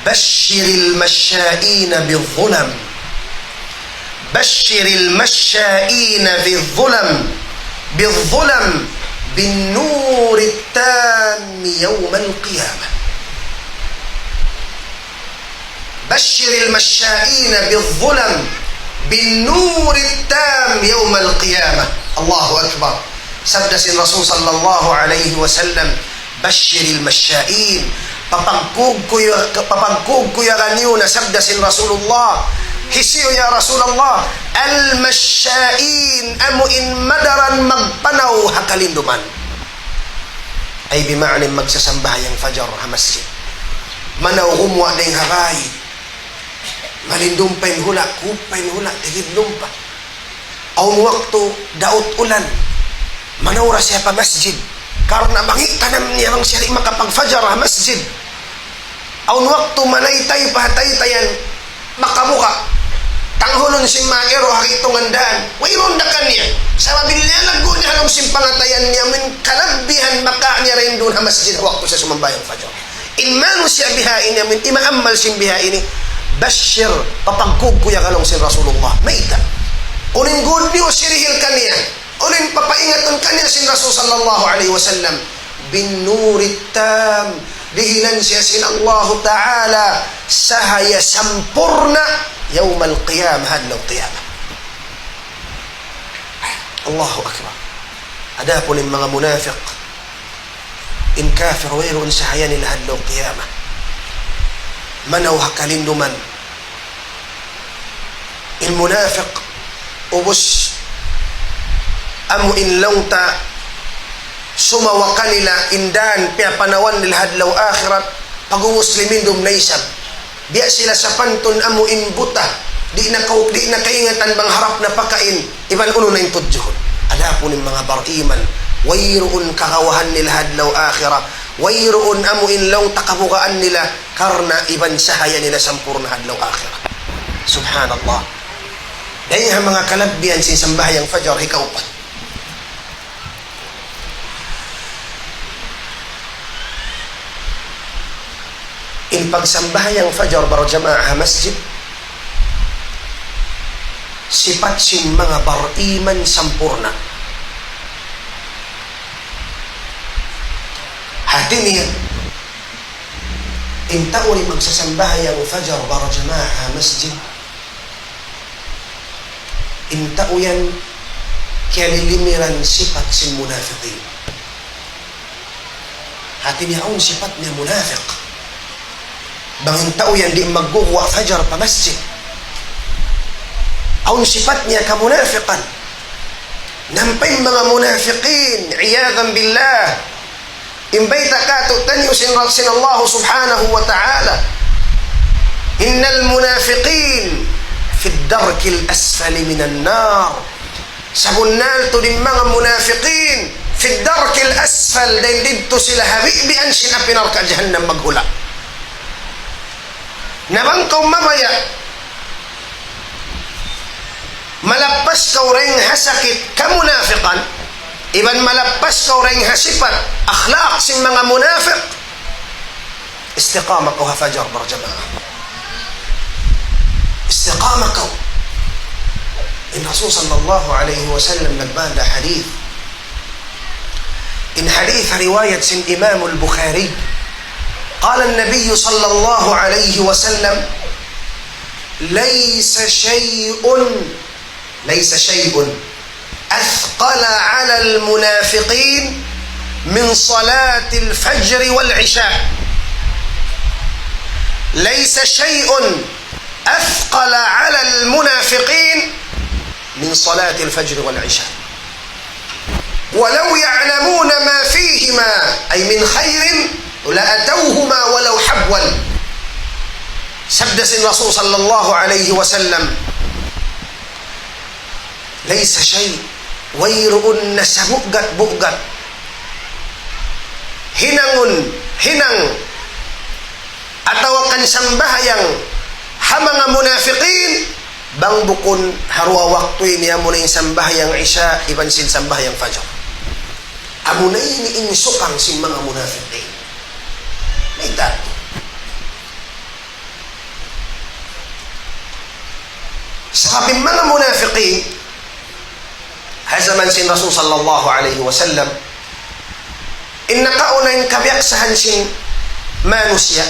بشر المشائين بالظلم، بشر المشائين بالظلم، بالظلم، بالنور التام يوم القيامة. بشر المشائين بالظلم بالنور التام يوم القيامة. الله أكبر. Sabda sin Rasul sallallahu alayhi wasallam, بشر المشائين. Papagkugkuya-, papagkugkuyaga niyu na, sabda sin Rasulullah. Hisiyu ya Rasulullah? المشائين, amu in madaran magpanaw ha kalinduman. Ay bima'na in magsasambahayang fajar ha masjid. Manaw gumuwa' dayn ha bay. Malindum pa in hula', kup pa in hula', tigidlum pa. Awn waktu, daut ulan. Manaw da siya pa masjid. Karna' mangi' tanam niya bang siya di' makapagfajar ha masjid. Awn waktu, manaytay pa ha taytayan, makabuka'. Tanghulun sin mairu' ha gi'tungan daan. Wayruun da kaniya. Sabab in liyalaggu' niya ha lawm sin pangatayan niya, amu in kalabbihan makawa' niya dayn duun ha masjid ha waktu siya sumambahayang fajar. In manusiya' bihaini, amu in imaamal sin bihaini, bashir, papagkugkuyaga laung sin Rasulullah. Mayta'? Unu in good news hirihil kaniya? Unu in papaingatun kaniya sin Rasul sallallahu alayhi wasallam? بالنور التام. Dihilan siya sin Allahu Ta'ala sahaya sampurna' يوم القيامة, ha adlaw qiyamah. Allahu Akbar. Adapun in manga munafiq, in kafir, wayruun sahaya nila ha adlaw qiyamah. Manaw ha kalinduman. In munafiq, ubus amu in laung ta sumawa kanila in dān piyapanawan nila ha adlaw akhirat, pag'ubus limindum na isab. Biya' sila sapantun amu in buta, di' na kau-, di' na kaingatan bang harap na pakain, iban unu na in tudjuhun. Adapun in manga bariman, wayruun kakawahan nila ha adlaw akhirat, wayruun amu in laung ta kabugaan nila, karna' iban sahaya nila sampurna' ha adlaw akhirat. Subhanallah. Dayn ha manga kalabbihan sin sambahayang fajar hikaupat. In pagsambahayang fajar barjamaah ha masjid, sipat sin manga bariman sampurna'. Hati niya, in tau di' magsasambahayang fajar barjamaah ha masjid, in tau yan kiyalilimiran sipat sin munafiqin. Hati niya awn sipat niya munafiq. Bang in tau yan di' magguwa' fajar pa masjid, awn sipat niya kamunafiqan. Nampa in manga munafiqin, عياذا بالله. In bayta' kātu'niyu sin, sin Allah subhanahu wa ta'ala, إن المنافقين في الدرك الأسفل من النار. Sabunnal tuud in manga munafiqin, في الدرك الأسفل, dayn didtu sila ha bibian sin api narka' jahannam maghula'. Na bang kaw mabaya', malappas kaw dayn ha sakit kamunafiqan, iban malappas kaw dayn ha sipat, akhlaq sin manga munafiq, istiqama kaw ha fajar barjamaah. Istiqama kaw. In Rasul sallallahu alayhi wasallam nagbanda hadith. In hadith riwayat sin Imam al-Bukhari. قال النبي صلى الله عليه وسلم: ليس شيء، ليس شيء أثقل على المنافقين من صلاة الفجر والعشاء. ليس شيء أثقل على المنافقين من صلاة الفجر والعشاء. ولو يعلمون ما فيهما، أي من خير، لأتوهما ولو حبوا. Sabda sin Rasul sallallahu alayhi wasallam, ليس شيء, wayruun na sabugat-bugat. Hinangun, hinang, atawa kan sambahayang ha manga munafiqin, bang bukun ha duwa waktu ini, amuna in sambahayang Isya iban sin sambahayang Fajar. Amuna ini in sukang sin manga munafiqin. Mayta'? Sabab in manga munafiqin, ha jaman sin Rasul sallallahu alayhi wasallam, in nakauna in kabiyaksahan sin manusiya'.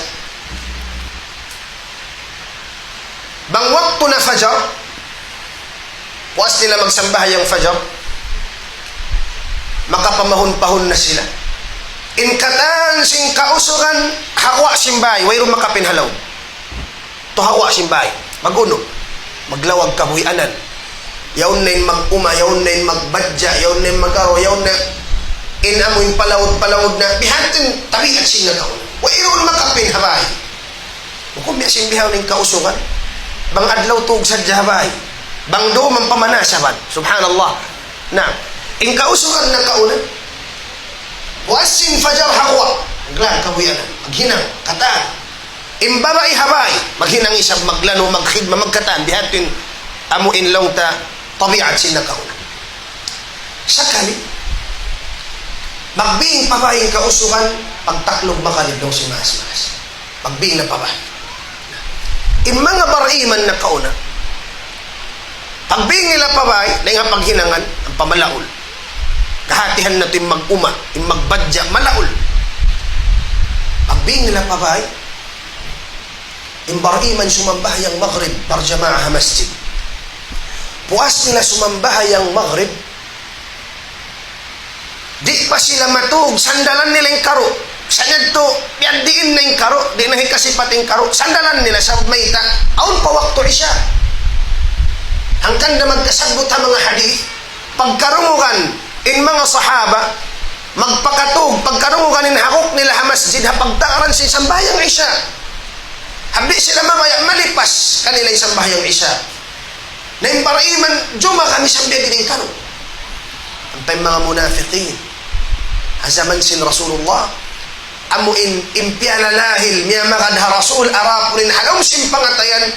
Bang waktu na fajar, puas nila magsambahayang fajar, makapamahun-pahun na sila. In katan sin kausugan, ha guwa' sin bāy, wayruun makapin ha lawm. Tuud ha guwa' sin bāy, mag-unu, maglawag kabuhianan. Yaun na in mag-uma, yaun na in magbadja', yaun na in mag-aru, yaun na in amu in palaud-palaud na, bihaun in tabiat sin nakauna. Wayruun makapin ha bāy. Bukun biya' sin bihaun in kausugan. Bang adlaw tuug sadja ha bāy. Bang dūm ampa manasaban. Subhanallah. Na, in kausugan nakauna. Puas sin fajar ha guwa'. Maglawag kabuhianan. Maghinang. Katan. In babai ha bāy, maghinang isab, maglanu', magkhidma, magkatan, bihaun in amu in laung ta tabiat sin nakauna. Sakali, magbing pa bāy in kausugan, pagtaklug magrib daw sin maas-maas. Magbing na pa bāy. In manga bariman nakauna, pagbing nila pa bāy, dayn ha paghinangan, ampa malaul. Kahatihan natu' in mag-uma, in magbadja', malaul. Pagbing nila pa bāy, in bariman sumambahayang magrib, barjamaah ha masjid. Puas nila sumambahayang magrib, di' pa sila matūg, sandalan nila in karu'. Sa' yadtu, biyadiin na in karu', di' na hikasipat in karu', sandalan nila sabab mayta', awn pa waktu Isya. Hangkan da magkasabbut ha manga hadith, pagkarungugan in manga sahaba, magpakatūg, pagkarungugan in haguk nila ha masjid, ha pagtagaran sin sambahayang Isya. Di' sila mabaya' malipas kanila in sambahayang Isya. Na in para iman, juma kami sambil diding kanu. Ampa in manga munafiqin, ha jaman sin Rasulullah, amu in, in piyalalahil, miyamagad ha Rasul, adapun in ha lawm sin pangatayan,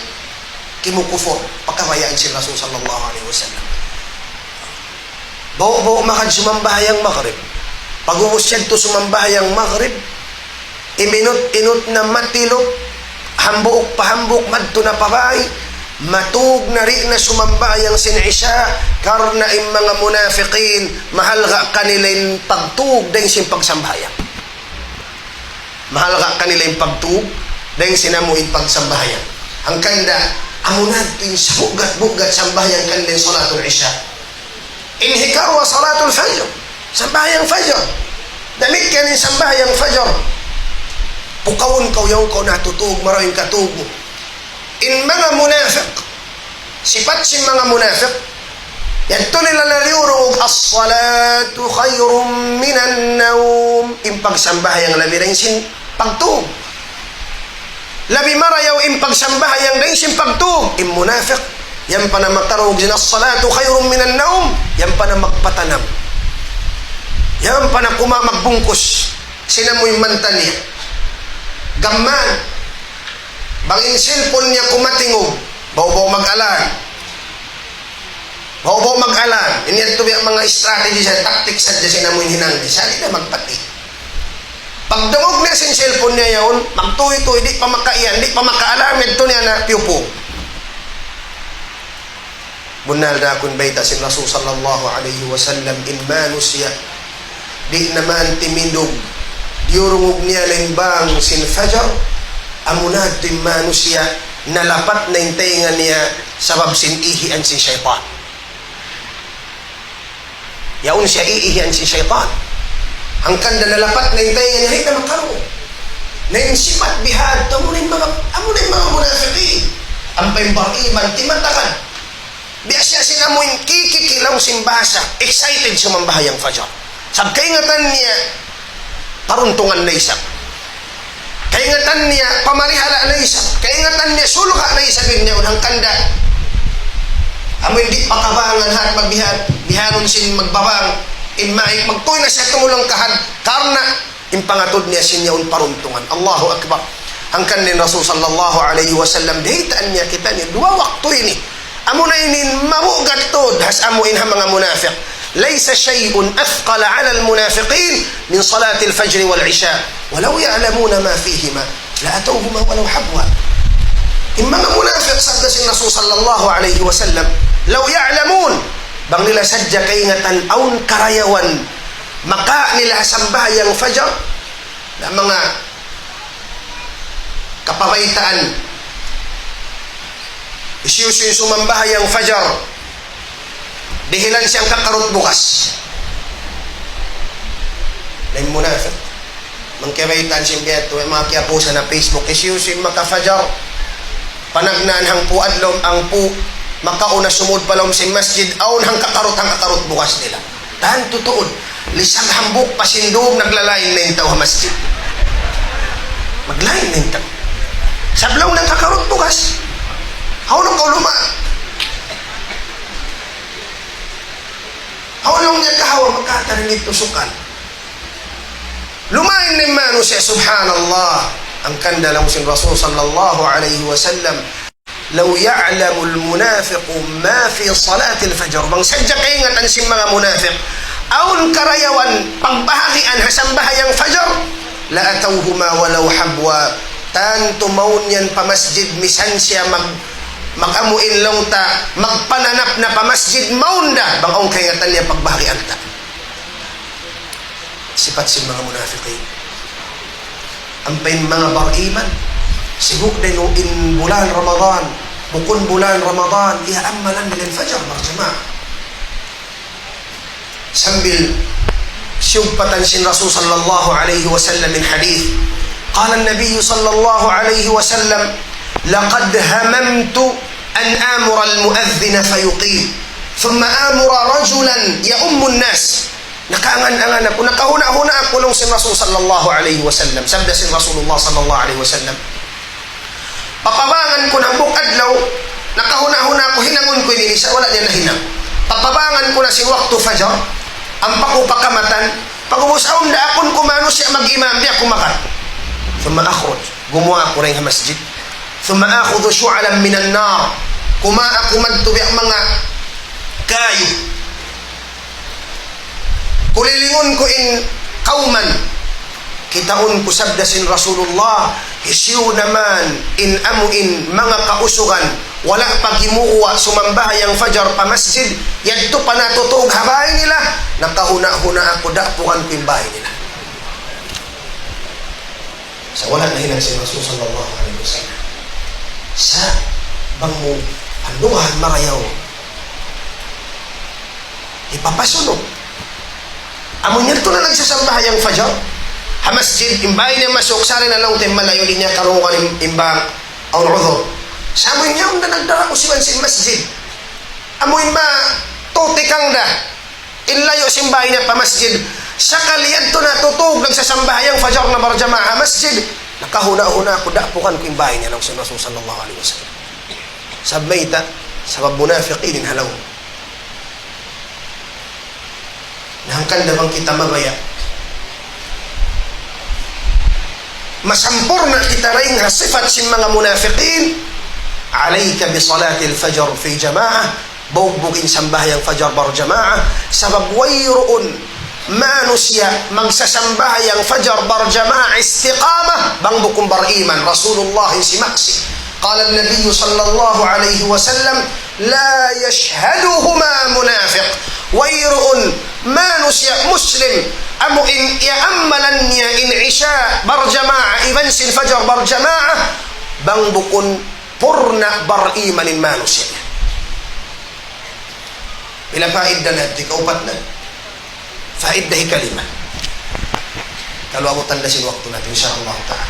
kimukupur, pagkabayaan sin Rasul sallallahu alayhi wasallam. Ba'gu-ba'gu magad sumambahayang magrib. Pag'ubus yadtu sumambahayang magrib, iminut-inut na matilup, hambuuk pa hambuuk madtu na pa bay, matūg na di' na sumambahayang sin Isya, karna' in manga munafiqin, mahalga' kanila in pagtūg dayn sin pagsambahayang. Mahalga' kanila in pagtūg dayn sin amu in pagsambahayang. Hangkan da, amu na in sabugat-bugat sambahayang kanila in salatul Isya. In hikaruwa salatul fajr, sambahayang fajr. Damikkiyan in sambahayang fajr. Pukawun kaw, yaun kaw natutūg, marayaw in katūg mu. In manga munafiq, sipat sin manga munafiq, yadtu nila na diyurungug, "As-salatu khayrun minan nawm." In pagsambahayang labi dayn sin pagtūg. Labi marayaw in pagsambahayang dayn sin pagtūg. In munafiq, yan pa na makarungug sin "As-salatu khayrun minan nawm." Yan pa na magpatanam. Yan pa na kuma magbungkus sin amu in manta niya. Gamman. Bang in cellphone niya kumatingug, ba'gu-ba'gu mag-alarm. Ba'gu-ba'gu mag-alarm. Ini yadtu biya' manga strategy sa, tactics sadja sin amu in hinang. Sa' di' na magpati. Pagdungug niya sin cellphone niya yaun, magtuy-tuy, di' pa makaiyan, di' pa maka-alarm, yadtu niya na piyupung. Bunnal da kunu' bayta' sin Rasul sallallahu alayhi wasallam, in manusiya' di' na man timindug, diyurungug niya na in bang sin fajar, amu na yadtu in manusiya' nalapat na in taynga niya sabab sin ihian sin saytan. Yaun siya iihian sin saytan. Hangkan da nalapat na in tainga niya, di' na makaruun. Na in sipat bihadtu, amu na in manga, amu na in manga munafiqin. Ampa in bariman, timatakad. Biya' siya sin amu in kikiki laung sin bahasa, excited sumambahayang fajar. Sabab kaingatan niya, paruntungan na isab. Kaingatan niya, pamarihala na isab. Kaingatan niya, surga' na isab in yaun hangkan da. Amu in di' pa kabangan hat magbihan, bihanun sin magbabang, in maik, magtuy na siya tumulung kahad, karna' in pangatud niya sin yaun paruntungan. Allahu Akbar. Hangkan in Rasul sallallahu alayhi wasallam, biyaytaan niya kitaniyu, duwa waktu ini. Amu na ini in mabugat tuud, has amu in ha manga munafiq. ليس شيء أثقل على المنافقين من صلاة الفجر والعشاء ولو يعلمون ما فيهما لأتوهما ولو حبوا. In manga munafiq, sabda sin Rasul sallallahu alayhi wasallam, لو يعلمون, bang nila sadja kaingatan awn karayawan maka nila ha sambahayang fajar, na manga kapabaytaan, hisiyu-siyu in sumambahayang fajar, dihilan siya kakarut bugas. Na in munafiq, mangkabaytaan sin biya' yadtu, manga kiyapusa na Facebook, hisiyu-siyu in makafajar, panagnaan hangpu' adlaw, hangpu', makauna sumud pa lawm sin masjid, awn hangkakarut, hangkakarut bugas nila. Tantu tuud, lisag hambuuk pa sin dum naglalain na in tau ha masjid. Maglain na in tau. Sabab laung niya kakarut bugas. Hawnu kaw luma'? Hawnu laung niya kahawa makataring itu sukal? Lumain na in manusiya', subhanallah. Hangkan da laung sin Rasul sallallahu alayhi wasallam, لو يعلم المنافق ما في صلاة الفجر. Bang sadja kaingatan sin manga munafiq awn karayawan pagbahagian ha sambahayang fajar, لأتوهما ولو حبوا. Tantu mawn yan pa masjid, misan siya mag-, mag-amu in laung ta, magpananap na pa masjid, mawn da, bang awn kaingatan niya pagbahagian ta. Sipat sin manga munafiqin. Ampa in manga bariman, sibu' da in bulan Ramadan, bukun bulan Ramadan, iyaamalan nila in fajar barjamaah. Sambil siyugpatan sin Rasul sallallahu alayhi wasallam in hadith. قال النبي صلى الله عليه وسلم: لقد هممت أن آمر المؤذن فيقيم، ثم آمر رجلا يؤم الناس. Nakaangan-angan aku, nakahuna'-huna' aku laung sin Rasul sallallahu alayhi wasallam. Sabda sin Rasulullah sallallahu alayhi wasallam, papabangan ku na hambuuk adlaw, nakahuna'-huna' aku, hinangun ku in isa, wala' niya nahinang. Papabangan ku na sin waktu fajar, ampa ku pakamatan, pag'ubus awn daakun ku manusiya' mag-imam, di' aku makat. ثم أخرج, gumuwa' aku dayn ha masjid. ثم آخذ شعلا من النار, kumawa' aku madtu biya' manga kayu. Kulilingun ku in kawman. Kitaun ku, sabda sin Rasulullah, hisiyu na man in amu in manga kausugan, wala' pa gimuwa' sumambahayang fajar pa masjid, yadtu pa natutug ha bāy nila, nakahuna'-huna' aku, dapugan ku in bāy nila. Sa' wala' nahinang sin Rasul sallallahu alayhi wasallam. Sa' bang mu pandugahan marayaw, hipapasunug. Amu in yadtu na nagsasambahayang fajar ha masjid, in bāy niya masuuk, sari na laung ta in malayu', di' niya karungugan in, in bang awn udhur. Sa' amu in yaun na nagdara usiban sin masjid. Amu in matutikang da in layu' sin bāy niya pa masjid. Sakali yadtu natutug nagsasambahayang fajar na barjamaah ha masjid, nakahuna'-huna' aku, dapugan ku in bāy niya, laung sin Rasul sallallahu alayhi wasallam. Sabab mayta'? Sabab munafiqin in ha lawm. Na hangkan da bang kita mabaya' masampurna' kita dayn ha sipat sin manga munafiqin, عليك بصلاة الفجر في جماعة, bugbug in sambahayang fajar barjamaah, sabab wayruun manusiya' magsasambahayang fajar barjamaah istiqamah, bang bukun bariman. Rasulullah in simaksi'. قال النبي صلى الله عليه وسلم: لا يشهدهما منافق. Wayruun manusiya' Muslim, amu in iyaamalan niya in Isya barjamaah, iban sin Fajar barjamaah, bang bukun purna' bariman in manusiya'. Pila faida na? Hikaupat na. Faida hikalima. Kalu abutan da sin waktu natu', insya Allah ta'ala.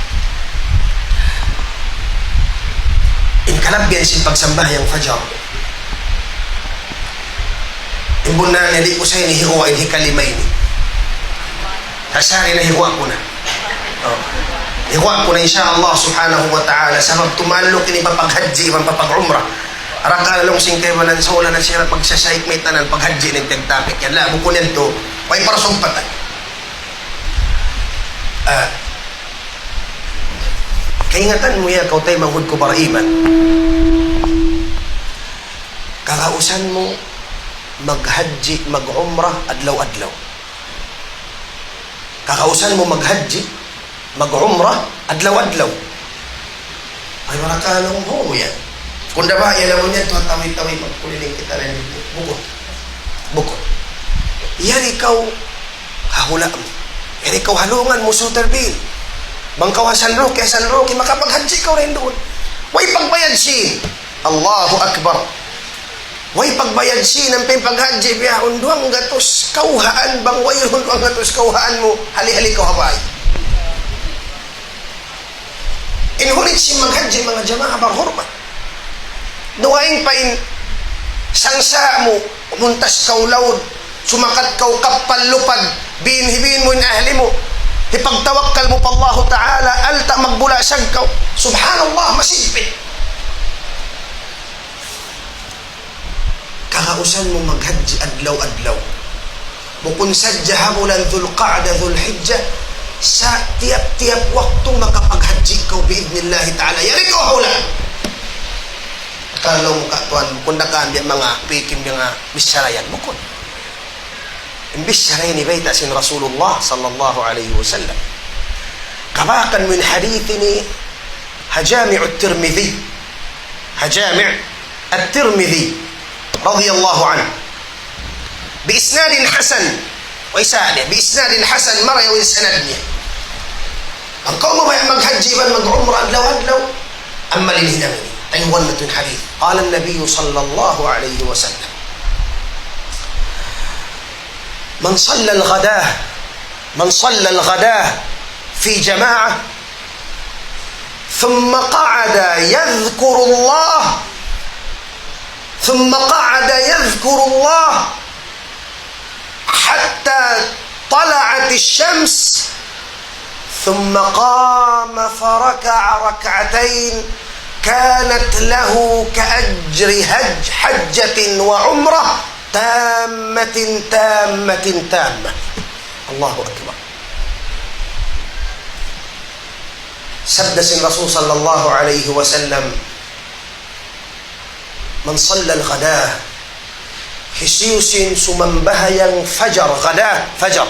In kalabbihan sin pagsambahayang fajar. In bunnal niya di' ku sa ini hiwa' in hikalima ini. Kasari na hiwa' ku na. Oh. Hiwa' ku na, insya Allah subhanahu wa ta'ala. Sabab tumaluk ini pa paghajji, iban pa pag-umrah. Rakal laung sin kaibanan sa wala na siya pagsasayik may tanan paghajji na in tagtapik yan. La, bukun yan tu. Way parasumpatan. Ah, kaingatan mu ya, kaw taymanghud ku bariman. Kakausan mu maghajji, mag-umrah, adlaw-adlaw. Kakausan mu maghajji, mag-umrah, adlaw-adlaw. Ay, marakalung ho yan. Kunda ba, yan naman yan, tuwa tawi-tawi, magkuliling kita rin. Bukun. Bukun. Yari kaw, ha hula' mu. Yari kaw ha lungan mu, suter bin. Bang kaw ha San Roque, ha San Roque, makapaghajji kaw rin duun. Way pagbayad sin. Allahu Akbar. Way pagbayad sin, ampa in paghajji biya' un duwang gatus kawhaan, bang wayruun duwang gatus kawhaan mu, hali-hali kaw ha bay. In hunit sin maghajji, manga jamaa barhurmat. Dugaing pa in sangsa' mu, muntas kaw laud, sumakat kaw kappal lupad, bin hibin mu in ahli mu, hipagtawakkal mu pa Allahu Ta'ala, alta' magbula' sagkaw. Subhanallah, masigpit. Kakausan mu maghajji adlaw-adlaw. Bukun sadja ha bulan Dhul Qa'dah, Dhul Hijjah, sa' tiyap-tiyap waktu makapaghajji kaw bi'idhnillahi ta'ala. Yari kaw ha hula'. Kalu mu ka tuwan, bukun da ka ambi manga pikim manga bichara yan, bukun. In bichara ini bayta' sin Rasulullah sallallahu alayhi wasallam. Kabakan mu in hadith ini ha Jami' at-Tirmidhi. Ha Jami' at-Tirmidhi radiyallahu anhu. Bi isnadin hasan. Way sa niya, bi isnadin hasan, marayaw in sanad niya. Bang kaw mabaya' maghajji iban mag-umrah adlaw-adlaw, amal in hinang ini. Taymaun natu' in hadith. قال النبي صلى الله عليه وسلم: من صلى الغداة، من صلى الغداة في جماعة ثم قعد يذكر الله، ثم قعد يذكر الله حتى طلعت الشمس، ثم قام فركع ركعتين كانت له كأجر حج، حجة وعمرة تامة، تامة، تامة. الله أكبر. Sabda sin Rasul sallallahu alayhi wasallam, من صلى الغداة, hisiyu-siyu in sumambahayang fajar, ghada, fajar.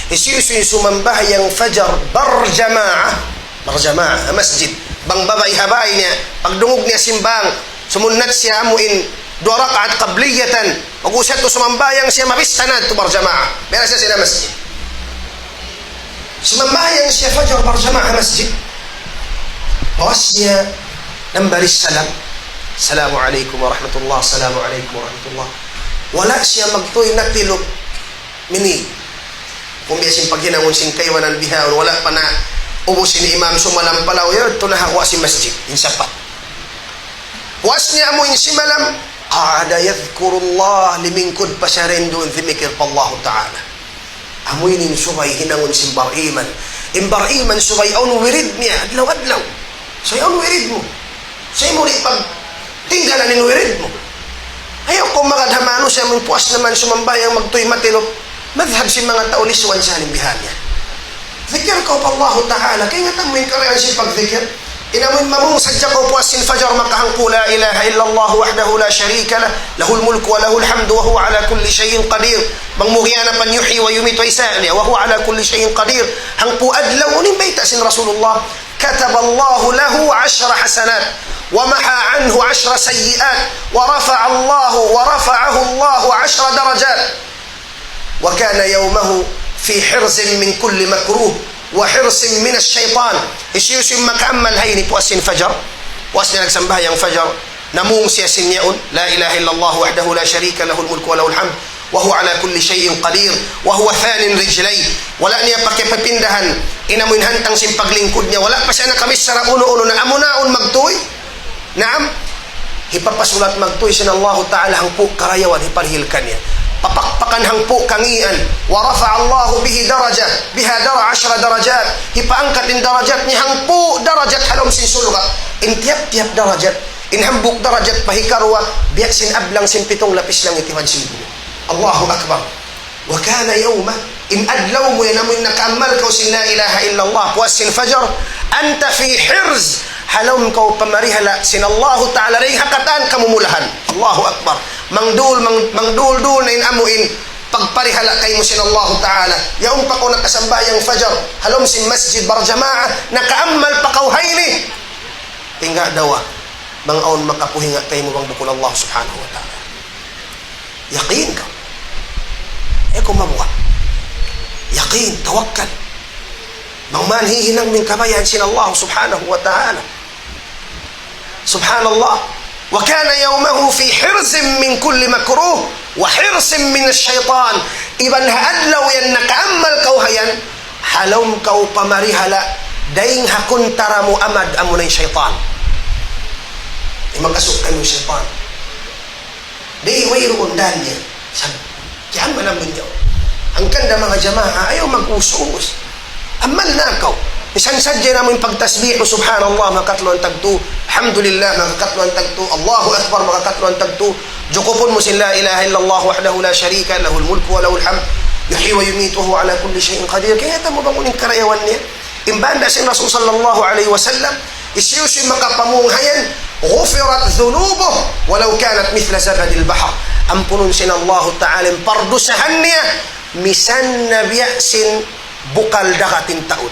Hisiyu-siyu in sumambahayang fajar barjamaah, barjamaah, ha masjid. Bang babai ha bay niya, pagdungug niya sin bang, sumunnat siya amu in duwa rakaat qabliyatan, pag-ubus yadtu sumambahayang siya, mabista na yadtu barjamaah. Biya' na siya sin ha masjid. Sumambahayang siya fajar barjamaah ha masjid. Puas niya nambari salam. Assalamu alaykum warahmatullah, assalamu alaykum warahmatullah. Wala' siya magtuy natiluk minīg. Bukun biya' sin paghinangun sin kaibanan bihaun, wala' pa naubus in imam sumalam pa law, yadtu na ha kuwa' sin masjid, in sapat. Puas niya amu in simalam, قعد يذكر الله, limingkud pa siya duun zimikir pa Allahu Ta'ala. Amu ini in subay hinangun sin bariman. In bariman subay awn wirid niya, adlaw-adlaw. Subay awn wirid mu. Subay mu di' pagtinggalan in wirid mu. Ayaw kaw magad ha manusiya' amun puas na man sumambahayang magtuy matiluk. Madhhab sin manga tau lisuan sa in bihan niya. Zikir kaw pa Allahu Ta'ala. Kaingatan mu in karayawan sin pagzikir. In amun mamung sadja kaw puas sin fajar maka hangpu' لا إله إلا الله وحده لا شريك له، له الملك وله الحمد وهو على كل شيء قدير. Bang mu giyanapan يحيي ويميت, way sa niya, وهو على كل شيء قدير. Hangpu' adlaw, unu in bayta' sin Rasulullah, كتب الله له عشر حسنات ومحى عنه عشر سيئات ورفع الله، ورفعه الله عشر درجات. وكان يومه في حرز من كل مكروه وحرز من الشيطان. Hisiyu-siyu in makaamal ha ini puas sin fajar. Puas niya nagsambahayang fajar. Namung siya sin yaun. لا إله إلا الله وحده لا شريك له، له الملك وله الحمد وهو على كل شيء قدير وهو ثاني رجليه. Wala' niya pakipipindahan in amu in hantang sin paglingkud niya. Wala' pa siya nakamichara unu-unu na amu na in magtuy. Naam. Hipapasulat magtuy sin Allahu Ta'ala hangpu' karayawan hiparihil kaniya. Papakpakan hangpu' kangīan. ورفع الله به درجة، بها در-، عشر درجات. Hipaangkat in darajat niya hangpu' darajat ha lawm sin surga'. In tiyap-tiyap darajat, in hambuuk darajat pa hikaruwa, biya' sin ablang sin pitung lapis langit iban sin bumi. Allahu Akbar. وكان يومه, in adlaw mu yan amu in nakaammal kaw sin la ilaha illallah, puas sin fajar, أنت في حرز, ha lawm kaw pamarihala sin Allahu Ta'ala dayn ha katan kamumulahan. Allahu Akbar. Mangdul, mang-, mangdul-dul na in amu in pagparihala kaymu sin Allahu Ta'ala. Yaun pa kaw nakasambahayang fajar, ha lawm sin masjid barjamaah, nakaammal pa kaw ha ini. Tingga dawa, bang awn makapuhinga kaymu bang bukun Allah Subhanahu wa Ta'ala. Yakin kaw. Ayaw kaw mabuga'. Yakin, tawakkal. Bang man hihinang mu in kabayaan sin Allah Subhanahu wa Ta'ala. Subhanallah. وكان يومه في حرز من كل مكروه وحرز من الشيطان. Iban ha adlaw yan nakaammal kaw ha yan, ha lawm kaw pamarihala, dayn ha kuntara mu amad amu na in saytan. Di' makasuk kaymu in saytan. Di', wayruun dan niya. Sab-, kiyaman amu niya. Hangkan da manga jamaa, ayaw mag-us-us. Ammal na kaw. Misan sadja na amu in pagtasbih, subhanallah, makatluan tagtu, alhamdulillah, makatluan tagtu, Allahu Akbar, makatluan tagtu. Jukupun mu sin la ilaha illallah wahdahu la sharika lahu, lahul mulku wa lahul hamd, yuhyi wa yumitu wa huwa ala kulli shay'in qadir. Kaya ta mu bangun in karayawan niya. In banda sin Rasul sallallahu alayhi wasallam, hisiyu-siyu makapamung ha yan, غفرت ذنوبه ولو كانت مثل زبد البحر. Ampunun sin Allahu Ta'ala in pardusahan niya, misan na biya' sin bukal dagat in taud.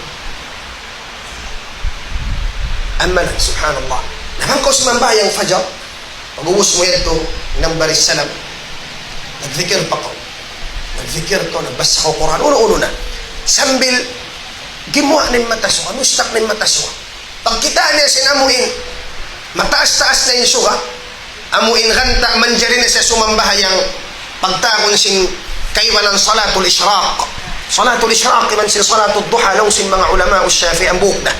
Ammalan, subhanallah. Na bang kaw sumambahayang fajar, pag-ubus mu yadtu, nagbaris salam, nagzikir pa kaw. Nagzikir kaw, nagbasa kaw Qur'an, unu-unu na. Sambil gimuwa' na in mata suga, mustak na in mata suga. Pagkita' niya sin amu in mataas-taas na in suga, amu in ganta', manjari na siya sumambahayang pagtawagun sin kaibanan salatul ishraq. Salatul ishraq iban sin salatul duha, laung sin manga ulama Shafi'i, hambuuk da.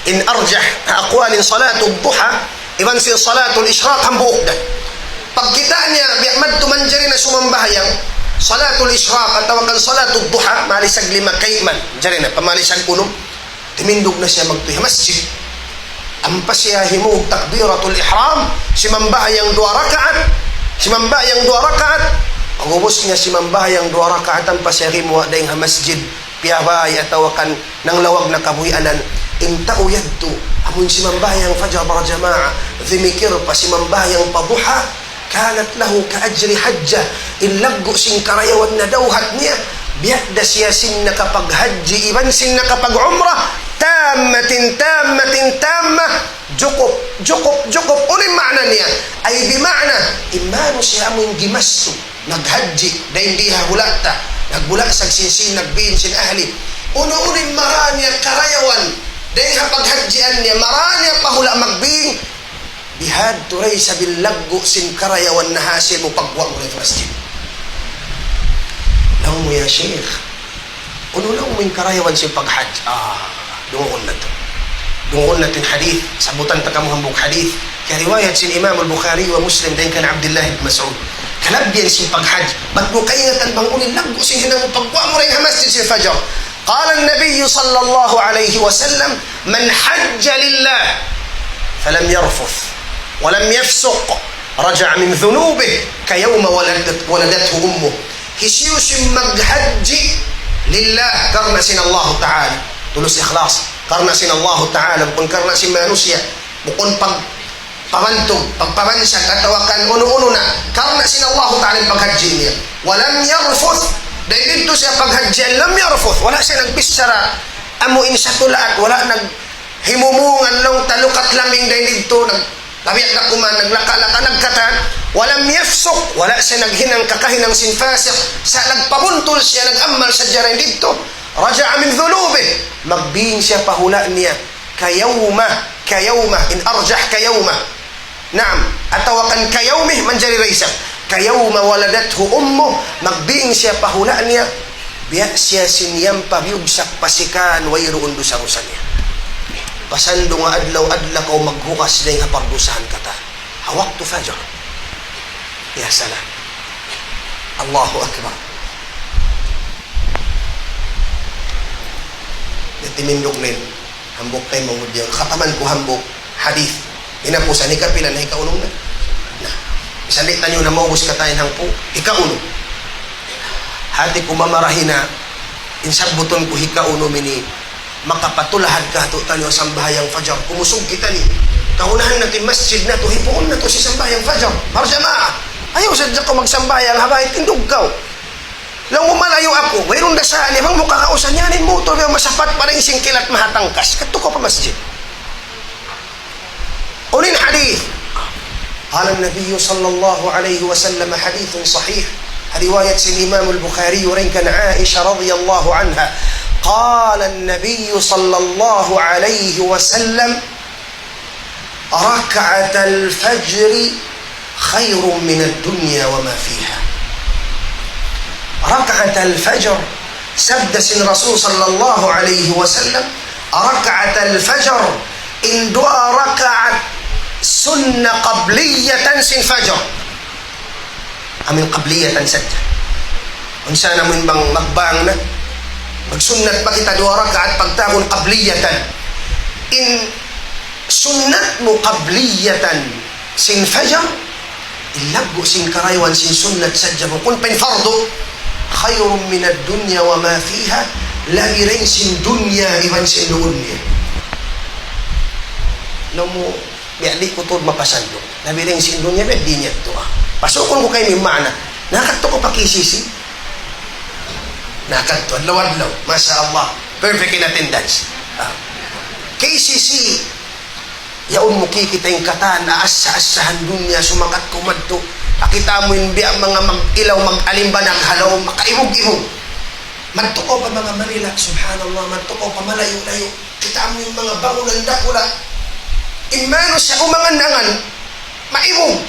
In arjah aqwal in salatul duha iban sin salatul ishraq, hambuuk da. Pagkita' niya biya' madtu, manjari na sumambahayang salatul ishraq atawa kan salatul duha, malisag lima kaiman, manjari na, pamalisag unum. Timindug na siya magtuy ha masjid. Ampa siya himuug takbiratul ihram, simambahayang duwa rakaat, simambahayang duwa rakaat. Pag-ubus niya simambahayang duwa rakaat, ampa siya himuwa' dayn ha masjid, piyabay atawa kan nanglawag na kabuhianan. In tau yadtu, amun simambahayang fajar barjamaah, zimikir pa, simambahayang pa duha, كانت له كأجر حجة. In laggu' sin karayawan nadawhat niya, biya' da siya sin nakapaghajji iban sin nakapag-umrah, تامة تامة تامة. Jukup, jukup, jukup. Unu in maana niya? Ay, bi maana, in manusiya' amu in gimastu, naghajji, dayn di ha hula' ta, nagbulagsag sin sīn, nagbin sin ahli. Unu-unu in mara niya karayawan dayn ha paghajjian niya, mara niya pa hula' magbin, bihadtu da isab in laggu' sin karayawan nahasil mu pagguwa' mu dayn ha masjid. Laung mu, "Ya Sheikh, unu laung mu in karayawan sin paghajj?" Ah, dungugun natu'. Dungugun natu' in hadith, sabutan ta kamu hambuuk hadith. Kiyariwayat sin Imam al-Bukhari wa Muslim dayn kan Abdullah ibn Mas'ud. Kalabbihan sin paghajj. Bat mu kaingatan bang unu in laggu' sin hinang mu pagguwa' mu dayn ha masjid sin fajar. قال النبي صلى الله عليه وسلم: من حج لله فلم يرفث ولم يفسق رجع من ذنوبه كيوم ولدت-، ولدته أمه. Hisiyu-siyu maghajji lillah, karna' sin Allahu Ta'ala, tulus ikhlas, karna' sin Allahu Ta'ala, bukun karna' sin manusiya', bukun pag-, pamantug, pagpamansag, atawa kan unu-unu na, karna' sin Allahu Ta'ala in paghajji niya. ولم يرفث, dayn didtu siya paghajjian, لم يرفث, wala' siya nagbichara amu in satulaat, wala' naghimumungan, laung ta lukat laming dayn didtu, naglabi' da kuman, naglaka-laka, nagkatan. ولم يفسق, wala' siya naghinang kakahinang sin fasiq, sa' nagpabuntul siya, nag-ammal sadja dayn didtu. رجع من ذنوبه, magbin siya pa hula' niya. كيومه, كيومه, in arjah كيومه. Naam, atawa kan كيومه, manjari da isab. كيوم ولدته أمه, magbing siya pa hula' niya, biya' siya sin yampa biyugsak pa sikan, wayruun dusa-rusa niya. Pasal duun adlaw-adlaw kaw maghugas dayn ha pardusahan katan. Ha waktu fajar. Ya salam. Allahu Akbar. Di' timindug na in hambuuk taymanghud yan. Khataman ku hambuuk hadith. Hinapusan, hikapila na, hikaunum na? Na. Misan di' taniyu na maubus katan in hangpu', hikaunum. Hati ku mamarahi na, in sabbutun ku hikaunum ini, makapatulahad katu'taniyu ha sambahayang fajar. Kumusug kitaniyu. Kaunahan natu' in masjid natu', hipuun natu' sin sambahayang fajar. Barjamaah. Ayaw sadja kaw magsambahayang ha bay, tindug kaw. Laung mu malayu' aku, wayruun da sa' niya, bang mu kakausan yan, in mutur niya masapat pa rin sin kilat mahatangkas. Kadtu kaw pa masjid. Unu in hadith. قال النبي صلى الله عليه وسلم، حديث صحيح. Riwayat sin Imam Al-Bukhari, dayn kan Aisha radiyallahu anha. قال النبي صلى الله عليه وسلم، ركعتا الفجر خير من الدنيا وما فيها. ركعتا الفجر, sabda sin Rasul sallallahu alayhi wasallam, ركعتا الفجر, in duwa rakaat sunnat qabliyatan sin fajar. Amu in qabliyatan sadja. Unsa na amu in bang magbang na, magsunnat pa kita duwa rakaat pagtawagun qabliyatan. In sunnat mu qabliyatan sin fajar, in laggu' sin karayawan sin sunnat sadja bukun pa in fardu, خير من الدنيا وما فيها, labi dayn sin dunya iban sin duun niya. Laung mu, biya' di' ku tuud mapasal. Labi dayn sin dunya, biya' di' niya tuud. Pasukun ku kaymu in maana. Nakadtu kaw pa K C C? Nakadtu, adlaw-adlaw. Masha Allah. Perfect in attendance. Ah. K C C, yaun mu kikita' in katan, aasa-asahan dunya, sumakat kaw madtu. Kita' mu in biya' manga mag-ilaw, mag-alimbanag ha lawm, makaibug-ibug. Madtu kaw pa manga Manila, subhanallah, madtu kaw pa malayu'-layu'. Kita' mu in manga bangunan dakula'. In manusiya' umangan-angan, maibug.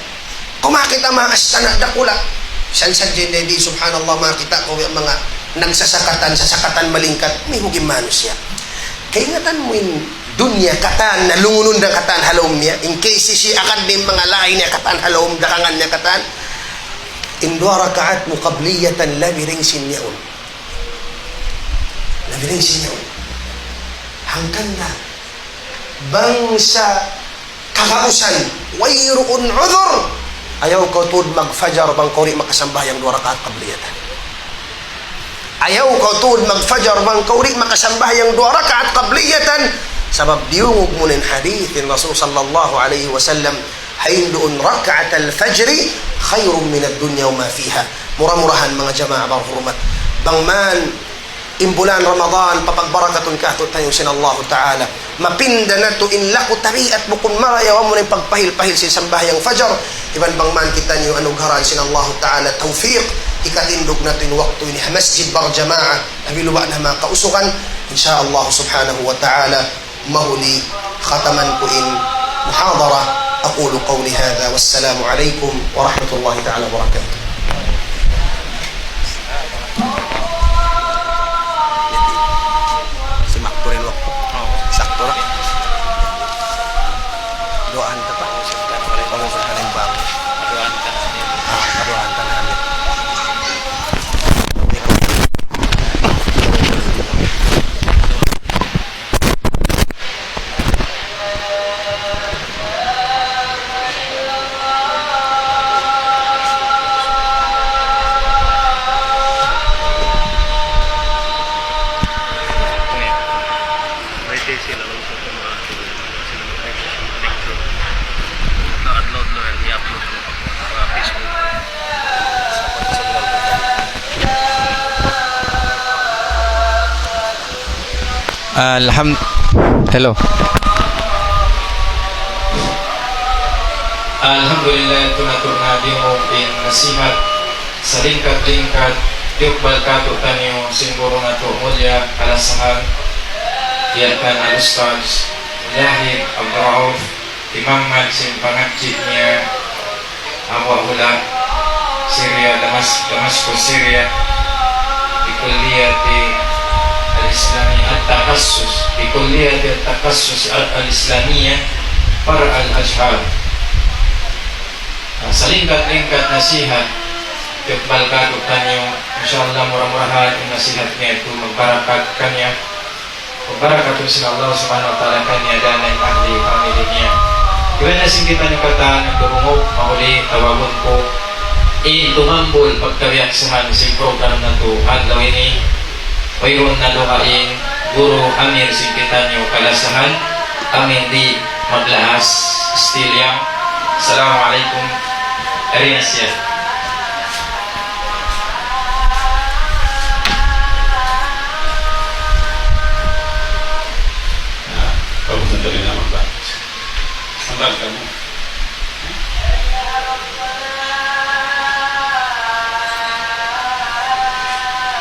Kumakita' manga astana' dakula'. Misan sadja di', subhanallah, makakita' kaw manga nagsasakatan, sasakatan malingkat, maibug in manusiya'. Kaingatan mu in dunya katan, nalungunun da katan ha lawm niya. In K C C, akad in manga lain niya katan ha lawm, dagangan niya katan. In duwa rakaat mu qabliyatan, labi dayn sin yaun. Labi dayn sin yaun. Hangkan na, bang sa kakausan, wayruun udhur, ayaw kaw tuud magfajar bang kaw di' makasambahayang duwa rakaat qabliyatan. Ayaw kaw tuud magfajar bang kaw di' makasambahayang duwa rakaat qabliyatan. Sabab diyungug mu na in hadith in Rasul sallallahu alayhi wasallam, ha hinduun, ركعتا الفجر خير من الدنيا وما فيها. Mura-murahan, manga jamaa barhurmat, bang man in bulan Ramadan, papagbarakatun katu'taniyu sin Allahu Ta'ala. Mapinda natu' in laku tabiat bukun marayaw, amu na in pagpahil-pahil sin sambahayang fajar. Iban bang man kitaniyu anugarahan sin Allahu Ta'ala tawfiq, hikatindug natu' in waktu ini ha masjid barjamaah, labi luba' na ha manga kausugan. Insha Allah subhanahu wa ta'ala, mahuli khataman ku in muhadara. أقول قولي هذا والسلام عليكم ورحمة الله تعالى وبركاته. Simaktu in waktu. Saktu ra. Duwaan ta pa. Duwaan ta. Ah, duwaan ta na. Alham-, hello. Alhamdulillah, tuna-tuna diyungug in nasihat salingkat-lingkat, diyukbal katu'taniyu sin guru natu' mulya kalasahan, yadtu kan Al-Ustadz Mujahid Abdul Rauf, imam sin pangadji' niya, Abu Abdullah. Syria, Damas-, Damascus, Syria, بكلية الإسلامية التخصص، بكلية التخصص ال-، الإسلامية فرع الأزهر. Ah, salingkat-lingkat nasihat, tukbal kātu'niyu, insya Allah mura-murahan in nasihat niya yadtu magbarakat kaniya. Magbarakat sin Allah Subhanahu wa Ta'ala kaniya dayn ha ahli family niya. Iban na sin kitaniyu katan nagdurungug, mahuli tawagun ku in tumambul pagkabiyaksahan sin program natu' adlaw ini. Wayruun na dugaing guru amir sin kitaniyu kalasahan, amu in di' maglaas, still young. Assalamu alaykum. Ari na siya. Ah, pag-usan kami na magba-, sambal kamu.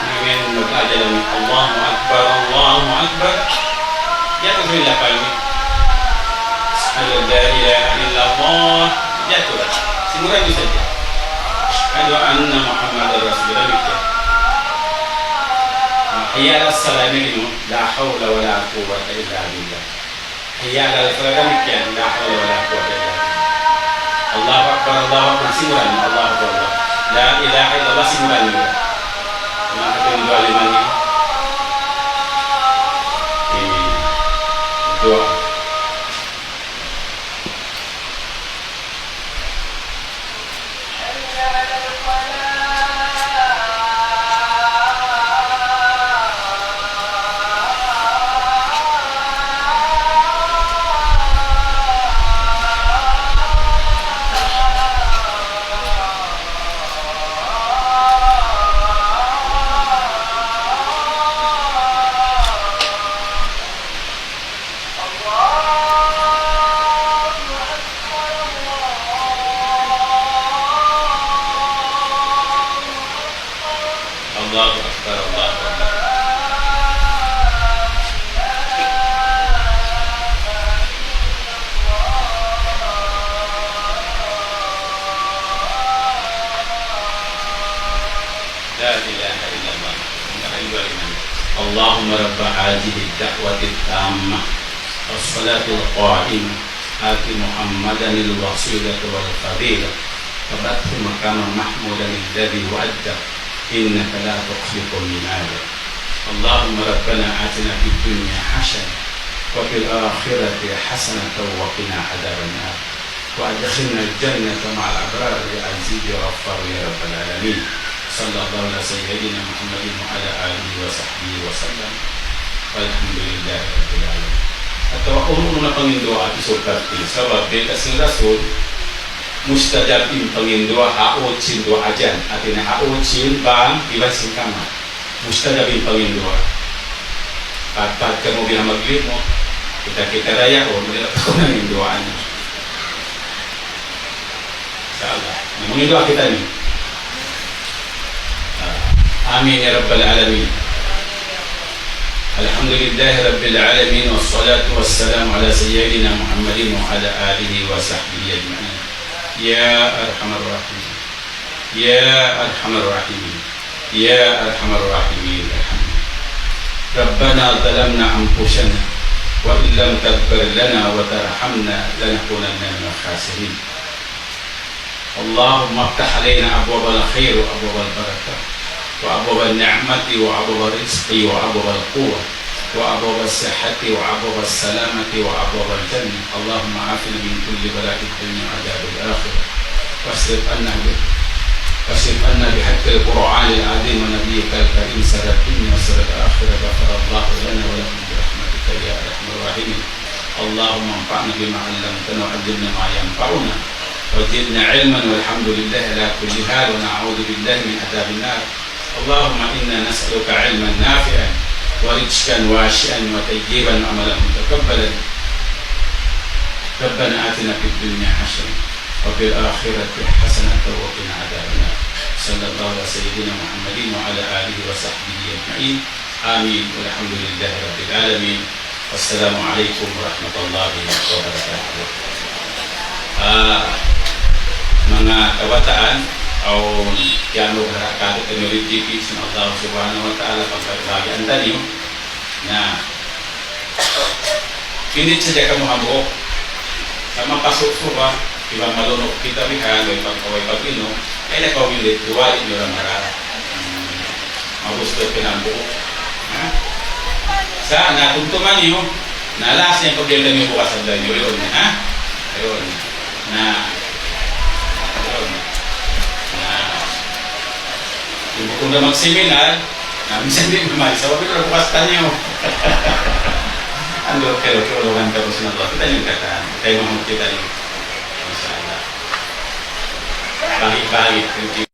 Amin. Mag-adhan kami, Allahu Akbar, Allahu Akbar. Yadtu sila kami. أشهد أن لا إله إلا الله. Yadtu. Simuran niyu sadja. أشهد أن محمدا رسول الله. Damikkiyan. حي على الصلاة, damikkiyan. لا حول ولا قوة إلا بالله. حي على الفلاح, damikkiyan. لا حول ولا قوة إلا بالله. الله أكبر، الله أكبر. Simuran, الله أكبر. لا إله إلا الله, simuran. Maka ito in duwaa lima niyu. Ini. Duwaa. الله أكبر، الله أكبر. لا إله إلا الله. اللهم رب هذه الدعوة التامة والصلاة القائمة، آت محمدا الوسيلة والفضيلة، وابعثه مقاما محمودا الذي وعدته، إنك لا تخلف الميعاد. اللهم ربنا آتنا في الدنيا حسنة وفي الآخرة حسنة وقنا عذاب النار. وأدخلنا الجنة مع الأبرار يا عزيز يا غفار يا رب العالمين. صلى الله على سيدنا محمد وعلى آله وصحبه وسلم. والحمد لله رب العالمين. Atawa unu-unu na panginduwaa ti sukat ti. Sabab biyayta' sin Rasul, mustajab in panginduwaa ha ut sin duwaa ajan. Hati niya ha ut sin bang iban sin kamar. Mustajab in panginduwaa. Pagpag kamu biya' maglimut, kita-kita da yaun, muli na kaw nanginduwaa niyu. Insya Allah. Na, manginduwaa kitaniyu. Ah, amin ya rabbal alamin. الحمد لله رب العالمين، والصلاة والسلام على سيدنا محمد وعلى آله وصحبه أجمعين. يا أرحم الراحمين. يا أرحم الراحمين. يا أرحم الراحمين، ارحمنا. ربنا ظلمنا أنفسنا وإن لم تغفر لنا وترحمنا لنكونن من الخاسرين. اللهم افتح علينا أبواب الخير وأبواب البركة وأبواب النعمة وأبواب الرزق وأبواب القوة وأبواب الصحة وأبواب السلامة وأبواب الجنة. اللهم عافنا من كل بلاء الدنيا وعذاب الآخرة. واصرف عنا ب-، واصرف عنا بحق القرآن العظيم ونبيك الكريم شر الدنيا وشر الآخرة. غفر الله لنا ولكم برحمتك يا أرحم الراحمين. اللهم انفعنا بما علمتنا وعلمنا ما ينفعنا وزدنا علما والحمد لله على كل حال ونعوذ بالله من عذاب النار. اللهم إنا نسألك علما نافعا ورزقا واسعا وطيبا وعملا متقبلا. ربنا آتنا في الدنيا حسنة وفي الآخرة حسنة وقنا عذاب النار. صلى الله على سيدنا محمد وعلى آله وصحبه أجمعين. آمين. والحمد لله رب العالمين. Assalamu alaykum warahmatullahi wabarakatuh. Ah, manga kabataan, Awn kiyanugraha katu' taniyu rizki sin Allah Subhanahu wa Ta'ala, pagkabahagian taniyu. Na, hindi sadja kamu hambuuk. Sa' mapasusuba, iban malunuk kita bihan, way pagkaway pag-inum, kaya na kaw hindi, duwali niyu ra mara. Hmm. Magusto pinambuuk. Ha? Sa' na tumtuman niyu, na last niya pag-enda niyu bukas sa' niyu, yun, ha? Yun. Na, yun. Na, kung, kung na mag-seminar, na minsan di' naman, sa' wala na bukas taniyu. Ando, pero tulungan kamu sin Allah. Kita' niyu katan. Kita' niyu, kita' niyu. Insya Allah. Bagi-bagi.